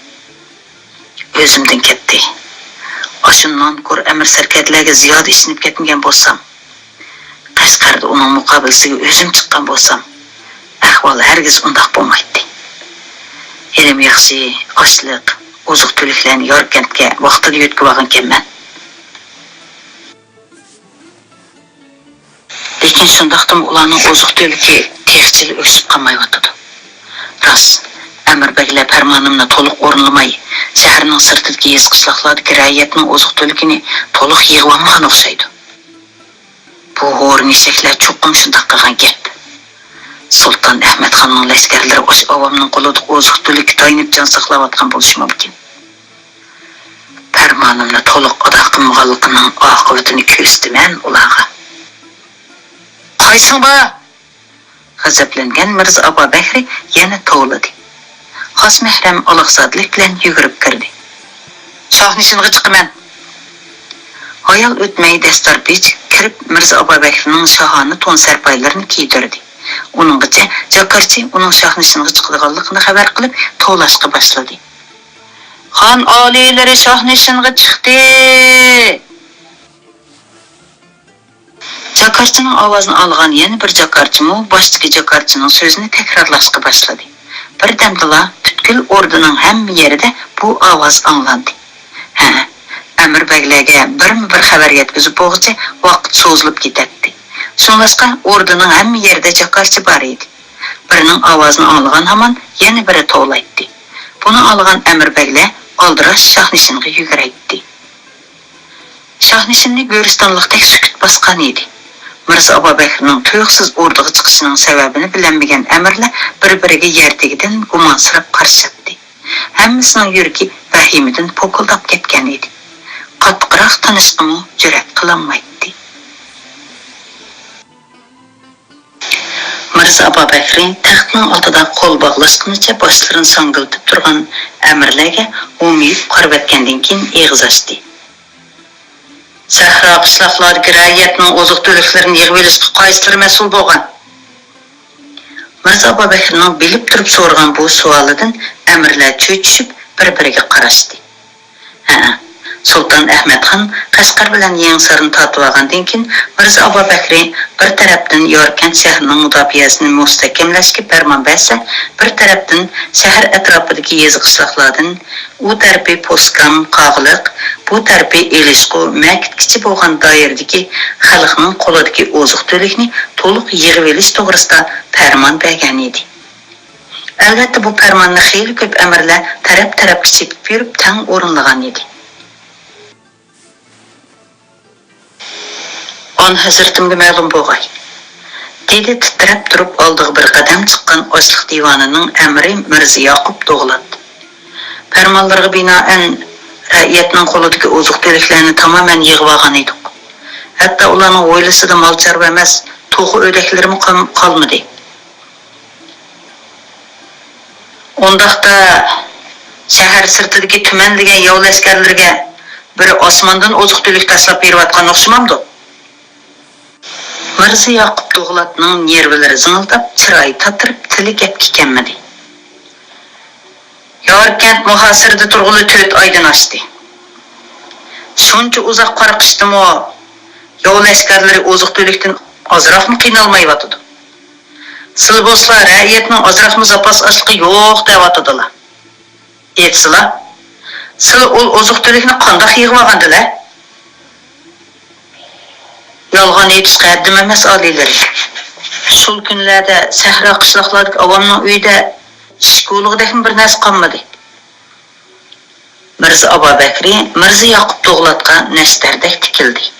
ئۆزۈمدىن كەتتى. ئاشۇ نانكور ئەمىر سەركەردىلەرگە زىيادە ئىشىنىپ كەتمىگەن بولسام، قەشقەردە ئۇنىڭ مۇقابىلىسىگە ئۆزۈم چىققان بولسام، ئەھۋال ھەرگىز ئۇنداق بولمايتتى. ھېلىمۇ ياخشى، ئاشلىق، ئوزۇق-تۈلۈكلەرنى ياركەنتكە ۋاقتىدا يۆتكىۋالغانىكەنمەن. لېكىن شۇنداقتىمۇ ئۇلارنىڭ ئوزۇق-تۈلۈكى تېخىچىلا ئۆكسۈپ قالمايۋاتىدۇ. راست، ئەمىر بەگلەر پەرمانىمنى تولۇق ئورۇنلىماي، شەھەرنىڭ سىرتىدىكى يېزا-قىشلاقلاردىكى رەئىيەتنىڭ ئوزۇق-تۈلۈكىنى تولۇق يىغىۋالمىغان ئوخشايدۇ. بۇ ھورۇن ئېشەكلەر چوقۇم شۇنداق قىلغان گەپ. سۇلتان ئەھمەتخاننىڭ لەشكەرلىرى ئاشۇ ئاۋامنىڭ قولىدىكى ئوزۇق-تۈلۈككە تايىنىپ جان ساقلاۋاتقان بولۇشى مۇمكىن. پەرمانىمنى تولۇق ئادا قىلمىغانلىقىنىڭ ئاقىۋىتىنى كۆرسىتىمەن ئۇلارغا. قايسىڭ بار؟ غەزەپلەنگەن مىرزا ئابابەكرى يەنە توۋلىدى. خاس مەھرەم ئالاقزادىلىك بىلەن يۈگۈرۈپ كىردى. شاھنىشىنغا چىقىمەن. ھايال ئۆتمەي دەستار بېچى كىرىپ مىرزا ئابابەكرىنىڭ شاھانە تون سەرپايلىرىنى كىيدۈردى. ئۇنىڭغىچە جاكارچى ئۇنىڭ شاھنىشىنغا چىقىدىغانلىقىنى خەۋەر قىلىپ توۋلاشقا باشلىدى. خان ئالىيلىرى شاھنىشىنغا چىقتى! جاكارچىنىڭ ئاۋازىنى ئاڭلىغان يەنە بىر جاكارچىمۇ باشتىكى جاكارچىنىڭ سۆزىنى تەكرارلاشقا باشلىدى. بىردەمدىلا پۈتكۈل ئوردىنىڭ ھەممە يېرىدە بۇ ئاۋاز ئاڭلاندى. ھە، ئەمىر بەگلەرگە بىرمۇ بىر خەۋەر يەتكۈزۈپ بولغۇچە ۋاقىت سوزۇلۇپ كېتەتتى. شۇڭلاشقا ئوردىنىڭ ھەممە يېرىدە جاكارچى بار ئىدى. بىرىنىڭ ئاۋازىنى ئاڭلىغان ھامان يەنە بىرى توۋلايتتى. بۇنى ئاڭلىغان ئەمىر بەگلەر ئالدىراش شاھنىشىنغا يۈگۈرەيتتى. شاھنىشىننى گۆرىستانلىقتەك سۈكۈت باسقان ئىدى. مىرزا ئابابەكرىنىڭ تۇيۇقسىز ئوردىغا چىقىشىنىڭ سەۋەبىنى بىلەلمىگەن ئەمىرلەر بىر-بىرىگە يەر تېگىدىن گۇمانسىراپ قارىشاتتى. ھەممىسىنىڭ يۈرىكى ۋەھىمىدىن پوكۇلداپ كەتكەن ئىدى. قاتتىقراق تىنىشقىمۇ جۈرئەت قىلالمايتتى. مىرزا ئابابەكرى تەختنىڭ ئالدىدا قول باغلاشقىنىچە باشلىرىنى ساڭگىلىتىپ تۇرغان ئەمىرلەرگە ھومىيىپ قارىۋەتكەندىن كېيىن ئېغىز ئاچتى. سەھرا قىشلاقلاردىكى رەئىيەتنىڭ ئوزۇق-تۈلۈكلىرىنى يىغىۋېلىشقا قايسىلىرى مەسئۇل بولغان؟ مىرزا ئابابەكرىنىڭ بىلىپ تۇرۇپ سورىغان بۇ سوئالىدىن ئەمىرلەر چۆچۈشۈپ بىر-بىرىگە قاراشتى. ھە، سۇلتان ئەھمەتخان قەشقەر بىلەن يېڭىسارنى تارتىۋالغاندىن كېيىن، مىرزا ئابابەكرى بىر تەرەپتىن ياركەنت شەھىرىنىڭ مۇداپىئەسىنى مۇستەھكەملەشكە پەرمان بەرسە، بىر تەرەپتىن شەھەر ئەتراپىدىكى يېزا-قىشلاقلاردىن، ئۇ تەرىپى پوسكام، قاغىلىق، بۇ تەرىپى ئېلىشقۇ، مەكىتكىچە بولغان دائىرىدىكى خەلقنىڭ قولىدىكى ئوزۇق-تۈلۈكنى تولۇق يىغىۋېلىش توغرىسىدا پەرمان بەرگەن ئىدى. ئەلۋەتتە، بۇ پەرماننى خېلى كۆپ ئەمىرلەر تەرەپ-تەرەپكە چېپىپ يۈرۈپ تەڭ ئورۇنلىغان ئىدى. ئان ھەزرىتىمگە مەلۇم بولغاي، دېدى تىترەپ تۇرۇپ ئالدىغا بىر قەدەم چىققان ئاشلىق دىۋانىنىڭ ئەمىرى مىرزا ياقۇپ دوغلات. پەرمانلىرىغا بىنائەن، رەئىيەتنىڭ قولىدىكى ئوزۇق-تۈلۈكلەرنى تامامەن يىغىۋالغان ئىدۇق. ھەتتا ئۇلارنىڭ ھويلىسىدا مال-چارۋا ئەمەس، توخۇ-ئۆدەكلىرىمۇ قال-، قالمىدى. ئۇنداقتا، شەھەر سىرتىدىكى تۈمەنلىگەن ياۋ لەشكەرلىرىگە بىرى ئاسماندىن ئوزۇق-تۈلۈك تاشلاپ بېرىۋاتقان ئوخشىمامدۇ؟ مىرزا ياقۇپ دوغلاتنىڭ نېرۋىلىرى زىڭىلداپ، چىرايى تاتىرىپ، تىلى گەپكە كەلمىدى. ياركەنت مۇھاسىرىدە تۇرغىلى تۆت ئايدىن ئاشتى. شۇنچە ئۇزاق قارىقىشتىمۇ ياۋ لەشكەرلىرى ئوزۇق-تۈلۈكتىن ئازراقمۇ قىينالمايۋاتىدۇ. سىلە بولسىلا رەئىيەتنىڭ ئازراقمۇ زاپاس ئاشلىقى يوق دەۋاتىدىلا. ئېيتسىلا، سىلە ئۇ ئوزۇق-تۈلۈكنى قانداق يىغىۋالغاندىلە؟ يالغان ئېيتىشقا ھەددىم ئەمەس، ئالىيلىرى. شۇ كۈنلەردە سەھرا قىشلاقلاردىكى ئاۋامنىڭ ئۆيىدە ئىش گۇلۇغىدەكمۇ بىر نەرسە قالمىدى. مىرزا ئابابەكرى مىرزا ياقۇپ دوغلاتقا نەشتەردەك تىكىلدى.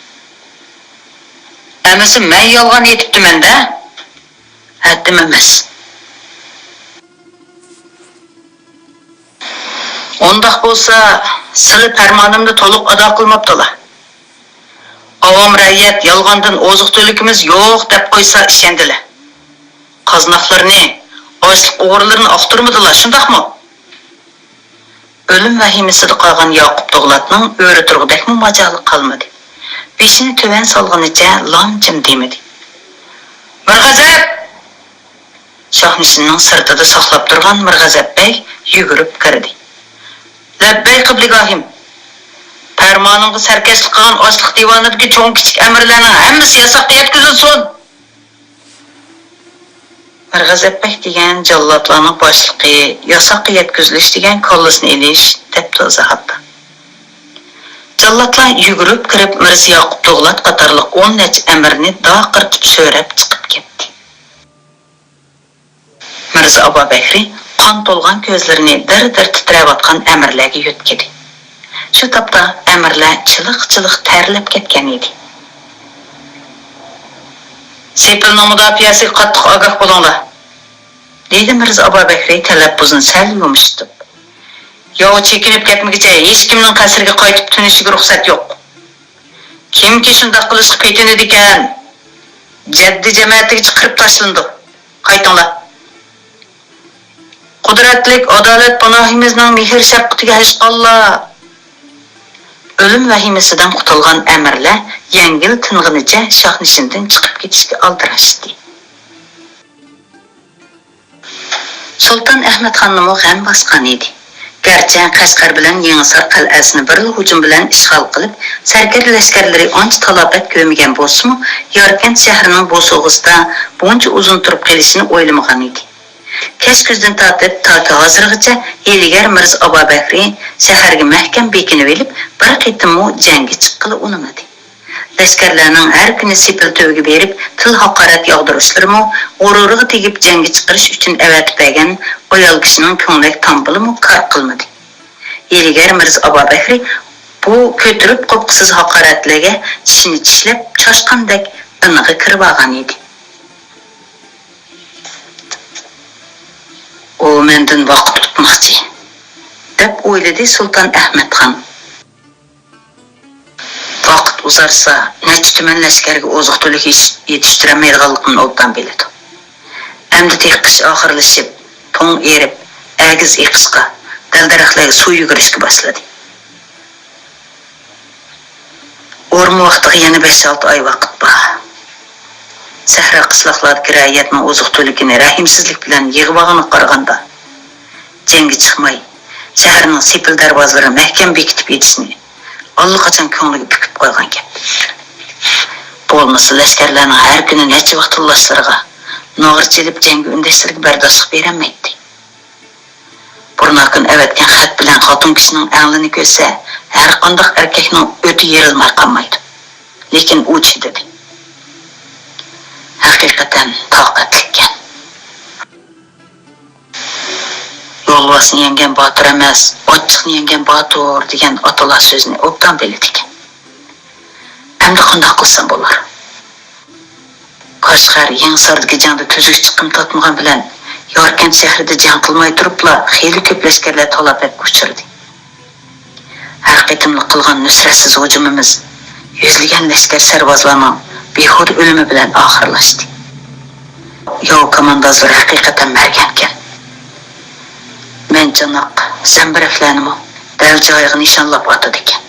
ئەمىسە مەن يالغان ئېيتىپتىمەن-دە؟ ھەددىم ئەمەس. ئۇنداق بولسا، سىلى پەرمانىمنى تولۇق ئادا قىلماپتىلا. ئاۋام رەئىيەت يالغاندىن ئوزۇق-تۈلۈكىمىز يوق دەپ قويسا ئىشەندىلە. قازناقلىرىنى، ئاشلىق ئوغرىلىرىنى ئاختۇرمىدىلا، شۇنداقمۇ؟ ئۆلۈم ۋەھىمىسىدە قالغان ياقۇپ دوغلاتنىڭ ئۆرە تۇرغۇدەكمۇ ماجالى قالمىدى. بېشىنى تۆۋەن سالغىنىچە لام-جىم دېمىدى. مىرغەزەپ! شاھنىشىننىڭ سىرتىدا ساقلاپ تۇرغان مىرغەزەپ بەگ يۈگۈرۈپ كىردى. لەببەي قىبلىگاھىم! پەرمانىڭغا سەركەشلىك قىلغان ئاشلىق دىۋانىدىكى چوڭ-كىچىك ئەمىرلەرنىڭ ھەممىسى ياساققا يەتكۈزۈلسۇن! مىرغەزەپ بەگ دېگەن جاللاتلارنىڭ باشلىقى، ياساققا يەتكۈزۈلۈش دېگەن كاللىسىنى ئېلىش، دەپتۇ ئىزاھاتتا. جاللاتلار يۈگۈرۈپ كىرىپ، مىرزا ياقۇپ دوغلات قاتارلىق ئون نەچچە ئەمىرنى داقىرتىپ سۆرەپ چىقىپ كەتتى. مىرزا ئابابەكرى قان تولغان كۆزلىرىنى دىر-دىر تىترەۋاتقان ئەمىرلەرگە يۆتكىدى. شۇ تاپتا ئەمىرلەر چىلىق-چىلىق تەرلەپ كەتكەن ئىدى. سېپىلنىڭ مۇداپىئەسىگە قاتتىق ئاگاھ بولۇڭلار، دېدى مىرزا ئابابەكرى تەلەپپۇزىنى سەل يۇمشىتىپ. ياۋ چېكىنىپ كەتمىگۈچە ھېچكىمنىڭ قەسرىگە قايتىپ تۈنىشىگە رۇخسەت يوق. كىمكى شۇنداق قىلىشقا پېتىنىدىكەن، جەددى جەمەتىگە چىقىرىپ تاشلىنىدۇ. قايتىڭلار. قۇدرەتلىك ئادالەت پاناھىمىزنىڭ مېھىر-شەپقىتىگە ھەشقاللا! ئۆلۈم ۋەھىمىسىدىن قۇتۇلغان ئەمىرلەر يەڭگىل تىنغىنىچە شاھنىشىندىن چىقىپ كېتىشكە ئالدىراشتى. سۇلتان ئەھمەتخاننىمۇ غەم باسقان ئىدى. گەرچە قەشقەر بىلەن يېڭىسار قەلئەسىنى بىرلا ھۇجۇم بىلەن ئىشغال قىلىپ، سەركەردە لەشكەرلىرى ئانچە تالاپەت كۆرمىگەن بولسىمۇ، ياركەنت شەھىرىنىڭ بوسۇغىسىدا بۇنچە ئۇزۇن تۇرۇپ قېلىشىنى ئويلىمىغان ئىدى. كەچ كۈزدىن تارتىپ تاكى ھازىرغىچە ھىيلىگەر مىرزا ئابابەكرى شەھەرگە مەھكەم بېكىنىۋېلىپ، بىر قېتىممۇ جەڭگە چىققىلى ئۇنىمىدى. لەشكەرلەرنىڭ ھەر كۈنى سېپىل تۈۋىگە بېرىپ، تىل-ھاقارەت ياغدۇرۇشلىرىمۇ، غۇرۇرىغا تېگىپ جەڭگە چىقىرىش ئۈچۈن ئەۋەتىپ بەرگەن ئايال كىشىنىڭ كۆڭلەك تامبىلىمۇ كار قىلمىدى. ھىيلىگەر مىرزا ئابابەكرى بۇ كۆتۈرۈپ قوپقۇسىز ھاقارەتلەرگە چىشىنى چىشلەپ، چاشقاندەك ئىنىغا كىرىۋالغان ئىدى. ئۇ مەندىن ۋاقىت ئۇتماقچى، دەپ ئويلىدى سۇلتان ئەھمەتخان. ۋاقىت ئۇزارسا، نەچچە تۈمەن لەشكەرگە ئوزۇق-تۈلۈك يېتىش-، يېتىشتۈرەلمەيدىغانلىقىمنى ئوبدان بىلىدۇ. ئەمدى تېخى قىش ئاخىرلىشىپ، توڭ ئېرىپ، ئەگىز ئېقىشقا، دەل-دەرەخلەرگە سۇ يۈگۈرۈشكە باشلىدى. ئورما ۋاقتىغا يەنە بەش-ئالتە ئاي ۋاقىت بار. سەھرا قىشلاقلاردىكى رەئىيەتنىڭ ئوزۇق-تۈلۈكىنى رەھىمسىزلىك بىلەن يىغىۋالغىنىغا قارىغاندا، جەڭگە چىقماي، شەھەرنىڭ سېپىل دەرۋازىلىرىنى مەھكەم بېكىتىپ يېتىشنى ئاللىقاچان كۆڭلىگە پۈكۈپ قويغان گەپ. بولمىسا، لەشكەرلەرنىڭ ھەر كۈنى نەچچە ۋاق تىللاشلىرىغا، ناغرا چېلىپ جەڭگە ئۈندەشلىرىگە بەرداشلىق بېرەلمەيتتى. بۇرناكىن ئەۋەتكەن خەت بىلەن خوتۇن كىشىنىڭ ئەڭلىنى كۆرسە، ھەرقانداق ئەركەكنىڭ ئۆتى يېرىلماي قالمايدۇ. لېكىن ئۇ چىدىدى. ھەقىقەتەن تاقەتلىككەن. يولۋاسنى يەڭگەن باتۇر ئەمەس، ئاچچىقنى يەڭگەن باتۇر دېگەن ئاتىلار سۆزىنى ئوبدان بىلىدىكەن. ئەمدى قانداق قىلسام بولار؟ قەشقەر، يېڭىساردىكى جەڭدە تۈزۈك چىقىم تارتمىغان بىلەن ياركەنت شەھىرىدە جەڭ قىلماي تۇرۇپلا خېلى كۆپ لەشكەرلەر تالاپەتكە ئۇچرىدى. ھەر قېتىملىق قىلغان نۇسرەتسىز ھۇجۇمىمىز يۈزلىگەن لەشكەر سەربازلارنىڭ بىھۇدە ئۆلۈمى بىلەن ئاخىرلاشتى. ياۋ كاماندازلىرى ھەقىقەتەن مەرگەنكەن. مەنچاناق، زەمبىرەكلەرنىمۇ دەل جايىغا نىشانلاپ ئاتىدىكەن.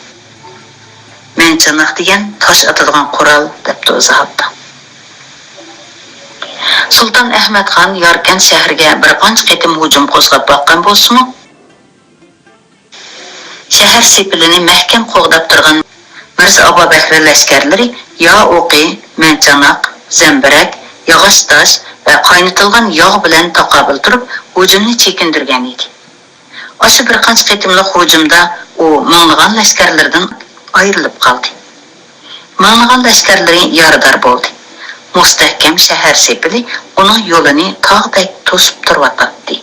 مەنچاناق دېگەن تاش ئاتىدىغان قورال، دەپتۇ ئىزاھاتتا. سۇلتان ئەھمەتخان ياركەنت شەھىرىگە بىر قانچە قېتىم ھۇجۇم قوزغاپ باققان بولسىمۇ، شەھەر سېپىلىنى مەھكەم قوغداپ تۇرغان مىرزا ئابابەكرى لەشكەرلىرى يا ئوقى، مەنچاناق، زەمبىرەك، ياغاچ تاش ۋە قاينىتىلغان ياغ بىلەن تاقابىل تۇرۇپ، ھۇجۇمنى چېكىندۈرگەن ئىدى. ئاشۇ بىر قانچە قېتىملىق ھۇجۇمدا ئۇ مىڭلىغان لەشكەرلىرىدىن ئايرىلىپ قالدى. مىڭلىغان لەشكەرلىرى يارىدار بولدى. مۇستەھكەم شەھەر سېپىلى ئۇنىڭ يولىنى تاغدەك توسۇپ تۇرۇۋاتاتتى.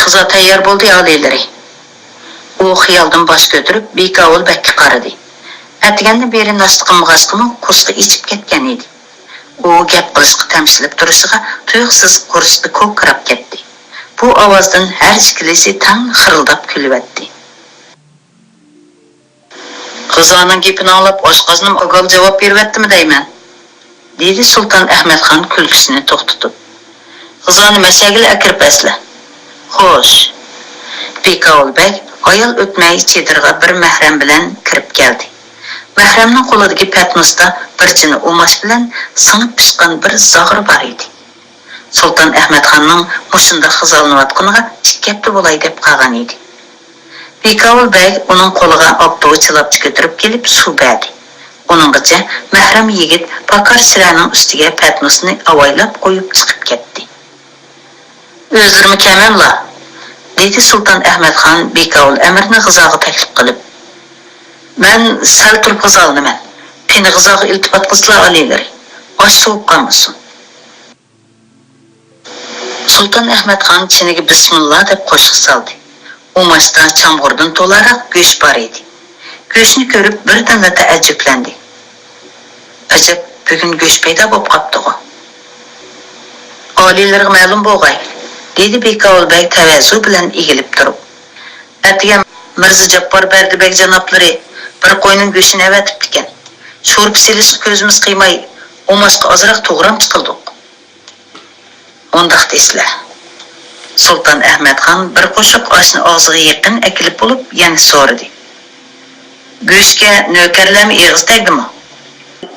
غىزا تەييار بولدى، ئالىيلىرى. ئۇ خىيالدىن باش كۆتۈرۈپ، بىكاۋۇل بەگكە قارىدى. ئەتىگەندىن بېرى ناشتا قىلمىغاچقىمۇ، قورسىقى ئېچىپ كەتكەن ئىدى. ئۇ گەپ قىلىشقا تەمشىلىپ تۇرۇشىغا، تۇيۇقسىز قورسىقى كوكىراپ كەتتى. بۇ ئاۋازدىن ھەر ئىككىلىسى تەڭ خىرىلداپ كۈلۈۋەتتى. غىزانىڭ گېپىنى ئاڭلاپ، ئاشقازىنىم ئاگال جاۋاب بېرىۋەتتىمۇ دەيمەن؟ دېدى سۇلتان ئەھمەتخان كۈلكىسىنى توختىتىپ. غىزانى مەشەگىلى ئەكىرىپ ئەسلە. خوش. بىكاۋۇل بەگ ھايال ئۆتمەي چېدىرغا بىر مەھرەم بىلەن كىرىپ كەلدى. مەھرەمنىڭ قولىدىكى پەتنۇستا بىر چىنە ئۇماچ بىلەن سىڭىپ پىشقان بىر زاغرا بار ئىدى. سۇلتان ئەھمەتخاننىڭ مۇشۇنداق غىزالىنىۋاتقىنىغا ئىككى ھەپتە بولاي دەپ قالغان ئىدى. بىكاۋۇل بەگ ئۇنىڭ قولىغا ئاپتوۋا چىلاپچە كۆتۈرۈپ كېلىپ سۇ بەردى. ئۇنىڭغىچە مەھرەم يىگىت پاكار سىرەنىڭ ئۈستىگە پەتنۇسنى ئاۋايلاپ قويۇپ چىقىپ كەتتى. ئۆزلىرىمۇ كەلمەملا؟ دېدى سۇلتان ئەھمەتخان بىكاۋۇل ئەمىرنى غىزاغا تەكلىپ قىلىپ. مەن سەل تۇرۇپ غىزالىنىمەن. قېنى غىزاغا ئىلتىپات قىلسىلا ئالىيلىرى. ئاش سوۋۇپ قالمىسۇن. سۇلتان ئەھمەتخان چىنىگە بىسمىللا دەپ قوشۇق سالدى. ئۇماچتا چامغۇردىن تولاراق گۆش بار ئىدى. گۆشنى كۆرۈپ بىردىنلا تەئەججۈپلەندى. ئەجەب، بۈگۈن گۆش پەيدا بولۇپ قاپتىغۇ؟ ئالىيلىرىغا مەلۇم بولغاي، دېدى بىكاۋۇل بەگ تەۋەزۇ بىلەن ئېگىلىپ تۇرۇپ. ئەتىگەن مىرزا جاپپار بەردى بەگ جانابلىرى بىر قوينىڭ گۆشىنى ئەۋەتىپتىكەن. شورپا سېلىشقا كۆزىمىز قىيماي، ئۇماچقا ئازراق توغرامچە قىلدۇق. ئۇنداق دېسىلە. سۇلتان ئەھمەتخان بىر قوشۇق ئاشنى ئاغزىغا يېقىن ئەكېلىپ بولۇپ، يەنە سورىدى. گۆشكە نۆكەرلەرمۇ ئېغىز تەگدىمۇ؟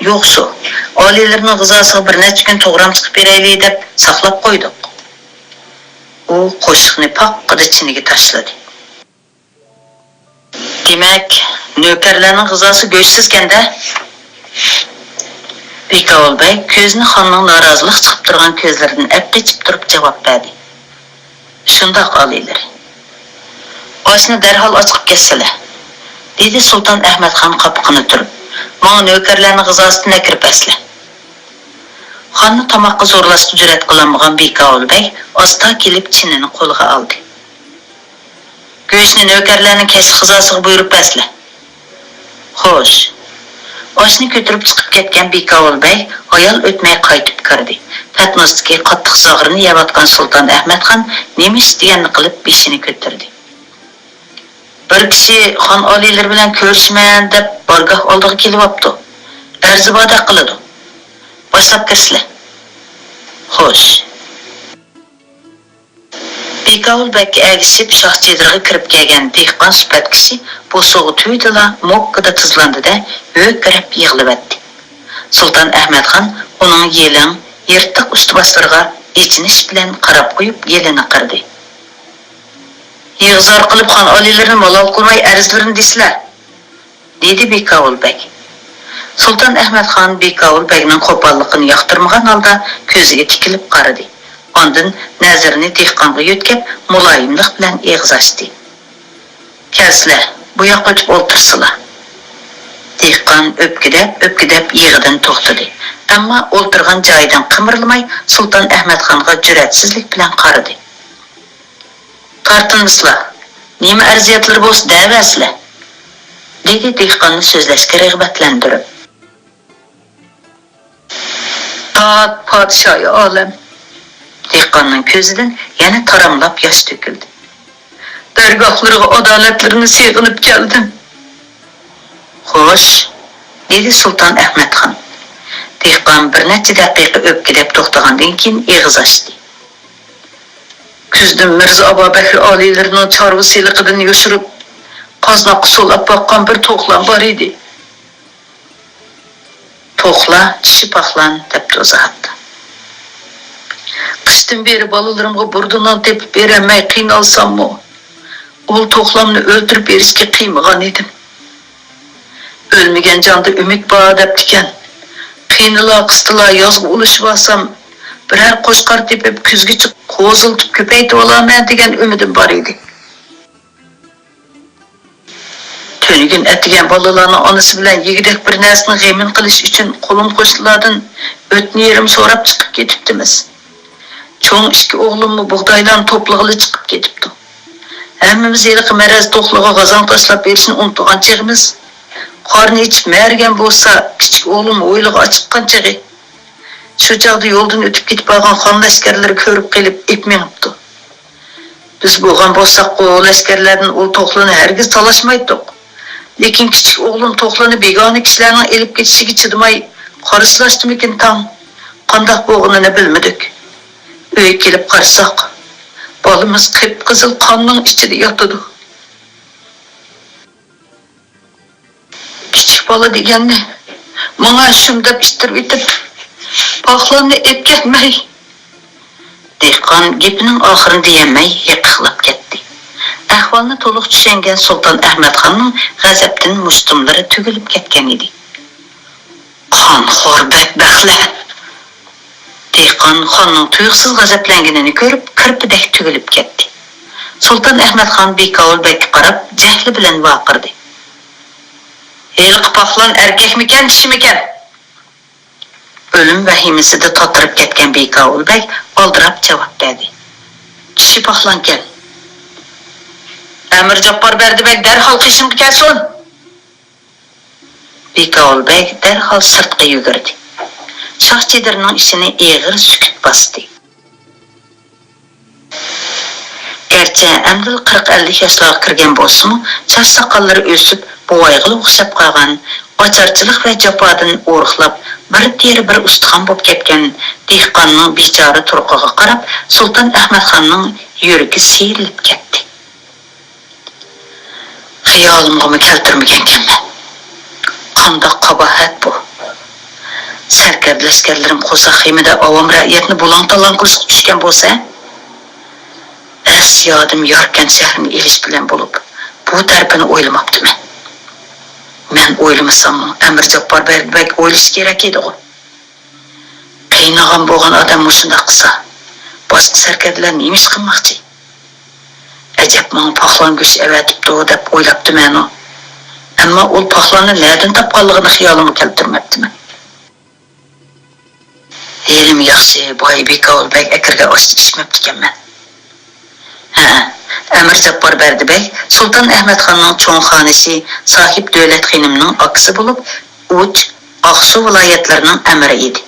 يوقسۇ. ئالىيلىرىنىڭ غىزاسىغا بىر نەچچە كۈن توغرام چىقىپ بېرەيلى دەپ ساقلاپ قويدۇق. ئۇ قوشۇقنى پاققىدە چىنىگە تاشلىدى. دېمەك، نۆكەرلەرنىڭ غىزاسى گۆشسىزكەن-دە؟ بىكاۋۇل بەگ كۆزىنى خاننىڭ نارازىلىق چىقىپ تۇرغان كۆزلىرىدىن ئەپ قېچىپ تۇرۇپ جاۋاب بەردى. شۇنداق، ئالىيلىرى. ئاشنى دەرھال ئاچىقىپ كەتسىلە، دېدى سۇلتان ئەھمەتخان قاپىقىنى تۈرۈپ. ماڭا نۆكەرلەرنىڭ غىزاسىدىن ئەكىرىپ ئەسلە. خاننى تاماققا زورلاشقا جۈرئەت قىلالمىغان بىكاۋۇل بەگ ئاستا كېلىپ چىنىنى قولىغا ئالدى. گۆشنى نۆكەرلەرنىڭ كەچلىك غىزاسىغا بۇيرۇپ بەرسىلە. خوش. ئاشنى كۆتۈرۈپ چىقىپ كەتكەن بىكاۋۇل بەگ ھايال ئۆتمەي قايتىپ كىردى. پەتنۇستىكى قاتتىق زاغرىنى يەۋاتقان سۇلتان ئەھمەتخان نېمە ئىش دېگەننى قىلىپ بېشىنى كۆتۈردى. بىر كىشى خان ئالىيلىرى بىلەن كۆرۈشىمەن دەپ بارگاھ ئالدىغا كېلىۋاپتۇ. ئەرزى باردەك قىلىدۇ. باشلاپ كىرسىلە. خوش. بىكاۋۇل بەگكە ئەگىشىپ شاھ چېدىرىغا كىرىپ كەلگەن دېھقان سۈپەت كىشى بوسۇغا تۈگدىلا موككىدە تىزلاندى-دە، ھۆركىرەپ يىغلىۋەتتى. سۇلتان ئەھمەتخان ئۇنىڭ يېلىڭ، يىرتىق ئۈستى-باشلىرىغا ئېچىنىش بىلەن قاراپ قويۇپ يېلىنى قىردى. يىغا-زار قىلىپ خان ئالىيلىرىنى مالال قىلماي ئەرزلىرىنى دېسىلە. دېدى بىكاۋۇل بەگ. سۇلتان ئەھمەتخان بىكاۋۇل بەگنىڭ قوپاللىقىنى ياقتۇرمىغان ھالدا كۆزىگە تىكىلىپ قارىدى. ئاندىن نەزىرىنى دېھقانغا يۆتكەپ، مۇلايىملىق بىلەن ئېغىز ئاچتى. كەلسىلە، بۇ ياققا ئۆتۈپ ئولتۇرسىلا. دېھقان ئۆپكىدەپ، ئۆپكىدەپ يىغىدىن توختىدى. ئەمما ئولتۇرغان جايىدىن قىمىرلىماي، سۇلتان ئەھمەتخانغا جۈرئەتسىزلىك بىلەن قارىدى. تارتىنمىسىلا، نېمە ئەرزىيەتلىرى بولسا دەۋەرسىلە، دېدى دېھقاننى سۆزلەشكە رىغبەتلەندۈرۈپ. داد پادىشاھى ئالەم! دېھقاننىڭ كۆزىدىن يەنە تاراملاپ ياش تۆكۈلدى. دەرگاھلىرىغا ئادالەتلىرىنى سېغىنىپ كەلدىم. خوش، دېدى سۇلتان ئەھمەتخان. دېھقان بىر نەچچە دەقىقە ئۆپكىدەپ توختىغاندىن كېيىن ئېغىز ئاچتى. كۈزدە مىرزا ئابابەكرى ئالىيلىرىنىڭ چارۋا سېلىقىدىن يوشۇرۇپ، قازناققا سولاپ باققان بىر توخلام بار ئىدى. توخلا، چىشى پاخلان، دەپتۇ ئىزاھاتتا. قىشتىن بېرى بالىلىرىمغا بۇردا نان تېپىپ بېرەلمەي قىينالساممۇ، ئۇل توخلامنى ئۆلتۈرۈپ بېرىشكە قىيمىغان ئىدىم. ئۆلمىگەن جاندا ئۈمىد بار دەپتىكەن. قىينىلا قىستىلا يازغا ئۇلىشىۋالسام، بىرەر قوچقار تېپىپ كۈزگىچە قوزۇلتۇپ كۆپەيتىۋالارمەن دېگەن ئۈمىدىم بار ئىدى. تۈنۈگۈن ئەتىگەن بالىلارنىڭ ئانىسى بىلەن يېگۈدەك بىر نەرسىنىڭ غېمىنى قىلىش ئۈچۈن قولۇم-قوشنىلاردىن ئۆتنە يېرىم سوراپ چىقىپ كېتىپتىمىز. چوڭ ئىككى ئوغلۇممۇ بۇغدايلارنى توپلىغىلى چىقىپ كېتىپتۇ. ھەممىمىز ھېلىقى مەرەز توخلىغا غازاڭ تاشلاپ بېرىشنى ئۇنتۇغان چېغىمىز، قارنى ئېچىپ مەرىگەن بولسا، كىچىك ئوغلۇم ھويلىغا ئاچىققان چېغى. شۇ چاغدا يولدىن ئۆتۈپ كېتىپ بارغان خان لەشكەرلىرى كۆرۈپ قېلىپ ئېپ مېڭىپتۇ. بىز بولغان بولساققۇ، ئۇ لەشكەرلەردىن ئۇ توخلىنى ھەرگىز تالاشمايتتۇق. لېكىن كىچىك ئوغلۇم توخلىنى بىگانە كىشىلەرنىڭ ئېلىپ كېتىشىگە چىدىماي، قارسىلاشتىمىكىن تاڭ، قانداق بولغىنىنى بىلمىدۇق. ئۆيگە كېلىپ قارىساق، بالىمىز قىپقىزىل قاننىڭ ئىچىدە ياتىدۇ. كىچىك بالا دېگەننى ماڭا شۇنداپ ئىتتىرىۋېتىپ، پاخلاننى ئېلىپ كەتمەي. دېھقان گېپىنىڭ ئاخىرىنى دېيەلمەي ھېقىقلاپ كەتتى. ئەھۋالنى تولۇق چۈشەنگەن سۇلتان ئەھمەتخاننىڭ غەزەپتىن مۇشتۇملىرى تۈگۈلۈپ كەتكەن ئىدى. قانخور بەتبەختلەر! دېھقان خاننىڭ تۇيۇقسىز غەزەپلەنگىنىنى كۆرۈپ، كىرپىدەك تۈگۈلۈپ كەتتى. سۇلتان ئەھمەتخان بىكاۋۇل بەگكە قاراپ، جەھلى بىلەن ۋارقىرىدى. ھېلىقى پاخلان ئەركەكمىكەن، چىشىمىكەن؟ ئۆلۈم ۋەھىمىسىدە تاتىرىپ كەتكەن بىكاۋۇل بەگ ئالدىراپ جاۋاب بەردى. چىشى پاخلانكەن. ئەمىر جاپپار بەردى بەگ دەرھال قېشىمغا كەلسۇن! بىكاۋۇل بەگ دەرھال سىرتقا يۈگۈردى. شاھ چېدىرىنىڭ ئىچىنى ئېغىر سۈكۈت باستى. گەرچە ئەمدىلا قىرىق-ئەللىك ياشلارغا كىرگەن بولسىمۇ، چاچ-ساقاللىرى ئۆسۈپ، بوۋايغىلا ئوخشاپ قالغان، ئاچارچىلىق ۋە جاپادىن ئورۇقلاپ، بىر تېرە، بىر ئۇستىخان بولۇپ كەتكەن دېھقاننىڭ بىچارە تۇرقىغا قاراپ، سۇلتان ئەھمەتخاننىڭ يۈرىكى سىيرىلىپ كەتتى. خىيالىمغىمۇ كەلتۈرمىگەنكەنمەن. قانداق قاباھەت بۇ! سەركەردە لەشكەرلىرىم قورساق خېمىدە ئاۋام رەئىيەتنى بۇلاڭ-تالاڭ قىلىشقا چۈشكەن بولسا، ئەس-يادىم ياركەنت شەھىرىنى ئېلىش بىلەن بولۇپ، بۇ تەرىپىنى ئويلىماپتىمەن. مەن ئويلىمىساممۇ، ئەمىر جاپپار بەگ بەگ ئويلىشى كېرەك ئىدىغۇ. قىينىغان بولغان ئادەم مۇشۇنداق قىلسا، باشقا سەركەردىلەر نېمە ئىش قىلماقچى؟ ئەجەب ماڭا پاخلان گۆشى ئەۋەتىپتۇ دەپ ئويلاپتىمەنۇ. ئەمما ئۇ پاخلاننى نەدىن تاپقانلىقىنى خىيالىمغا كەلتۈرمەپتىمەن. ھېلىمۇ ياخشى، بايا بىكاۋۇل بەگ ئەكىرگەن ئاشنى ئىچمەپتىكەنمەن. ھە، ئەمىر جاپپار بەردى بەگ سۇلتان ئەھمەتخاننىڭ چوڭ خانىشى ساھىب دۆلەت خېنىمنىڭ ئاكىسى بولۇپ، ئۇچ ئاقسۇ ۋىلايەتلىرىنىڭ ئەمىرى ئىدى.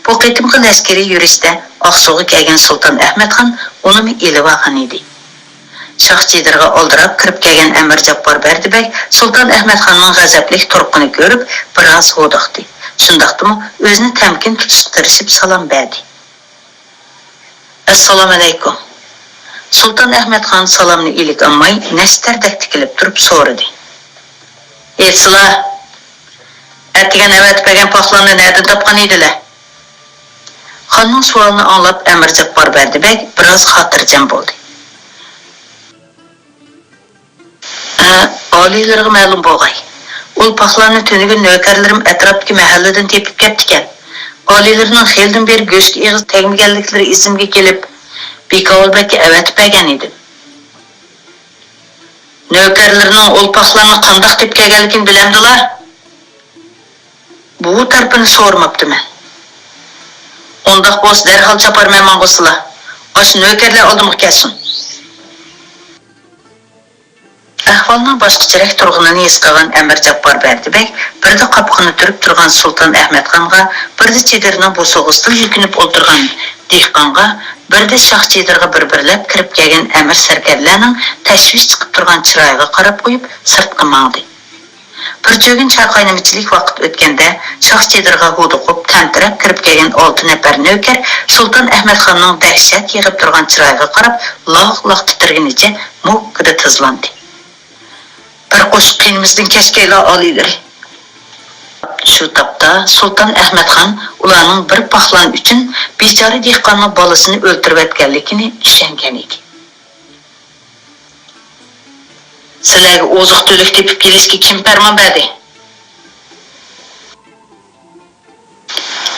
بۇ قېتىمقى لەشكىرىي يۈرۈشتە ئاقسۇغا كەلگەن سۇلتان ئەھمەتخان ئۇنىمۇ ئېلىۋالغان ئىدى. شاھ چېدىرىغا ئالدىراپ كىرىپ كەلگەن ئەمىر جاپپار بەردى بەگ سۇلتان ئەھمەتخاننىڭ غەزەپلىك تۇرقىنى كۆرۈپ، بىراز ھودۇقتى. شۇنداقتىمۇ ئۆزىنى تەمكىن تۇتۇشقا تىرىشىپ سالام بەردى. ئەسسالامۇئەلەيكۇم. سۇلتان ئەھمەتخان سالامنى ئىلىك ئالماي، نەشتەردەك تىكىلىپ تۇرۇپ سورىدى. ئېيتسىلا، ئەتىگەن ئەۋەتىپ بەرگەن پاخلاننى نەدىن تاپقان ئىدىلە؟ خاننىڭ سوئالىنى ئاڭلاپ، ئەمىر جاپپار بەردى بەگ بىراز خاتىرجەم بولدى. ھە، ئالىيلىرىغا مەلۇم بولغاي. ئۇ پاخلاننى تۈنۈگۈن نۆكەرلىرىم ئەتراپتىكى مەھەللىدىن تېپىپ كەپتىكەن. ئالىيلىرىنىڭ خېلىدىن بېرى گۆشكە ئېغىز تەگمىگەنلىكلىرى ئېسىمگە كېلىپ، بىكاۋۇل بەگكە ئەۋەتىپ بەرگەن ئىدىم. نۆكەرلىرىنىڭ ئۇ پاخلاننى قانداق تېپىپ كەلگەنلىكىنى بىلەمدىلا؟ بۇ تەرىپىنى سورىماپتىمەن. ئۇنداق بولسا دەرھال چاپارمەن ماڭغۇسىلا. ئاشۇ نۆكەرلەر ئالدىمغا كەلسۇن. ئەھۋالنىڭ باشقىچىرەك تۇرغىنىنى ھېس قىلغان ئەمىر جاپپار بەردى بەگ بىردە قاپىقىنى تۈرۈپ تۇرغان سۇلتان ئەھمەتخانغا، بىردە چېدىرنىڭ بوسۇغىسىدا يۈكۈنۈپ ئولتۇرغان دېھقانغا، بىردە شاھ چېدىرغا بىر-بىرلەپ كىرىپ كەلگەن ئەمىر سەركەردىلەرنىڭ تەشۋىش چىقىپ تۇرغان چىرايىغا قاراپ قويۇپ سىرتقا ماڭدى. بىر چۆگۈن چاي قاينىمىچىلىك ۋاقىت ئۆتكەندە، شاھ چېدىرغا ھودۇقۇپ، تەمتىرەپ كىرىپ كەلگەن ئالتە نەپەر نۆكەر سۇلتان ئەھمەتخاننىڭ دەھشەت يىغىپ تۇرغان چىرايىغا قاراپ، لاغ-لاغ تىترىگىنىچە موككىدە تىزلاندى. بىر قوشۇق قېنىمىزدىن كەچكەيلا، ئالىيلىرى! شۇ تاپتا سۇلتان ئەھمەتخان ئۇلارنىڭ بىر پاخلان ئۈچۈن بىچارە دېھقاننىڭ بالىسىنى ئۆلتۈرۈۋەتكەنلىكىنى چۈشەنگەن ئىدى. سىلەرگە ئوزۇق-تۈلۈك تېپىپ كېلىشكە كىم پەرمان بەردى؟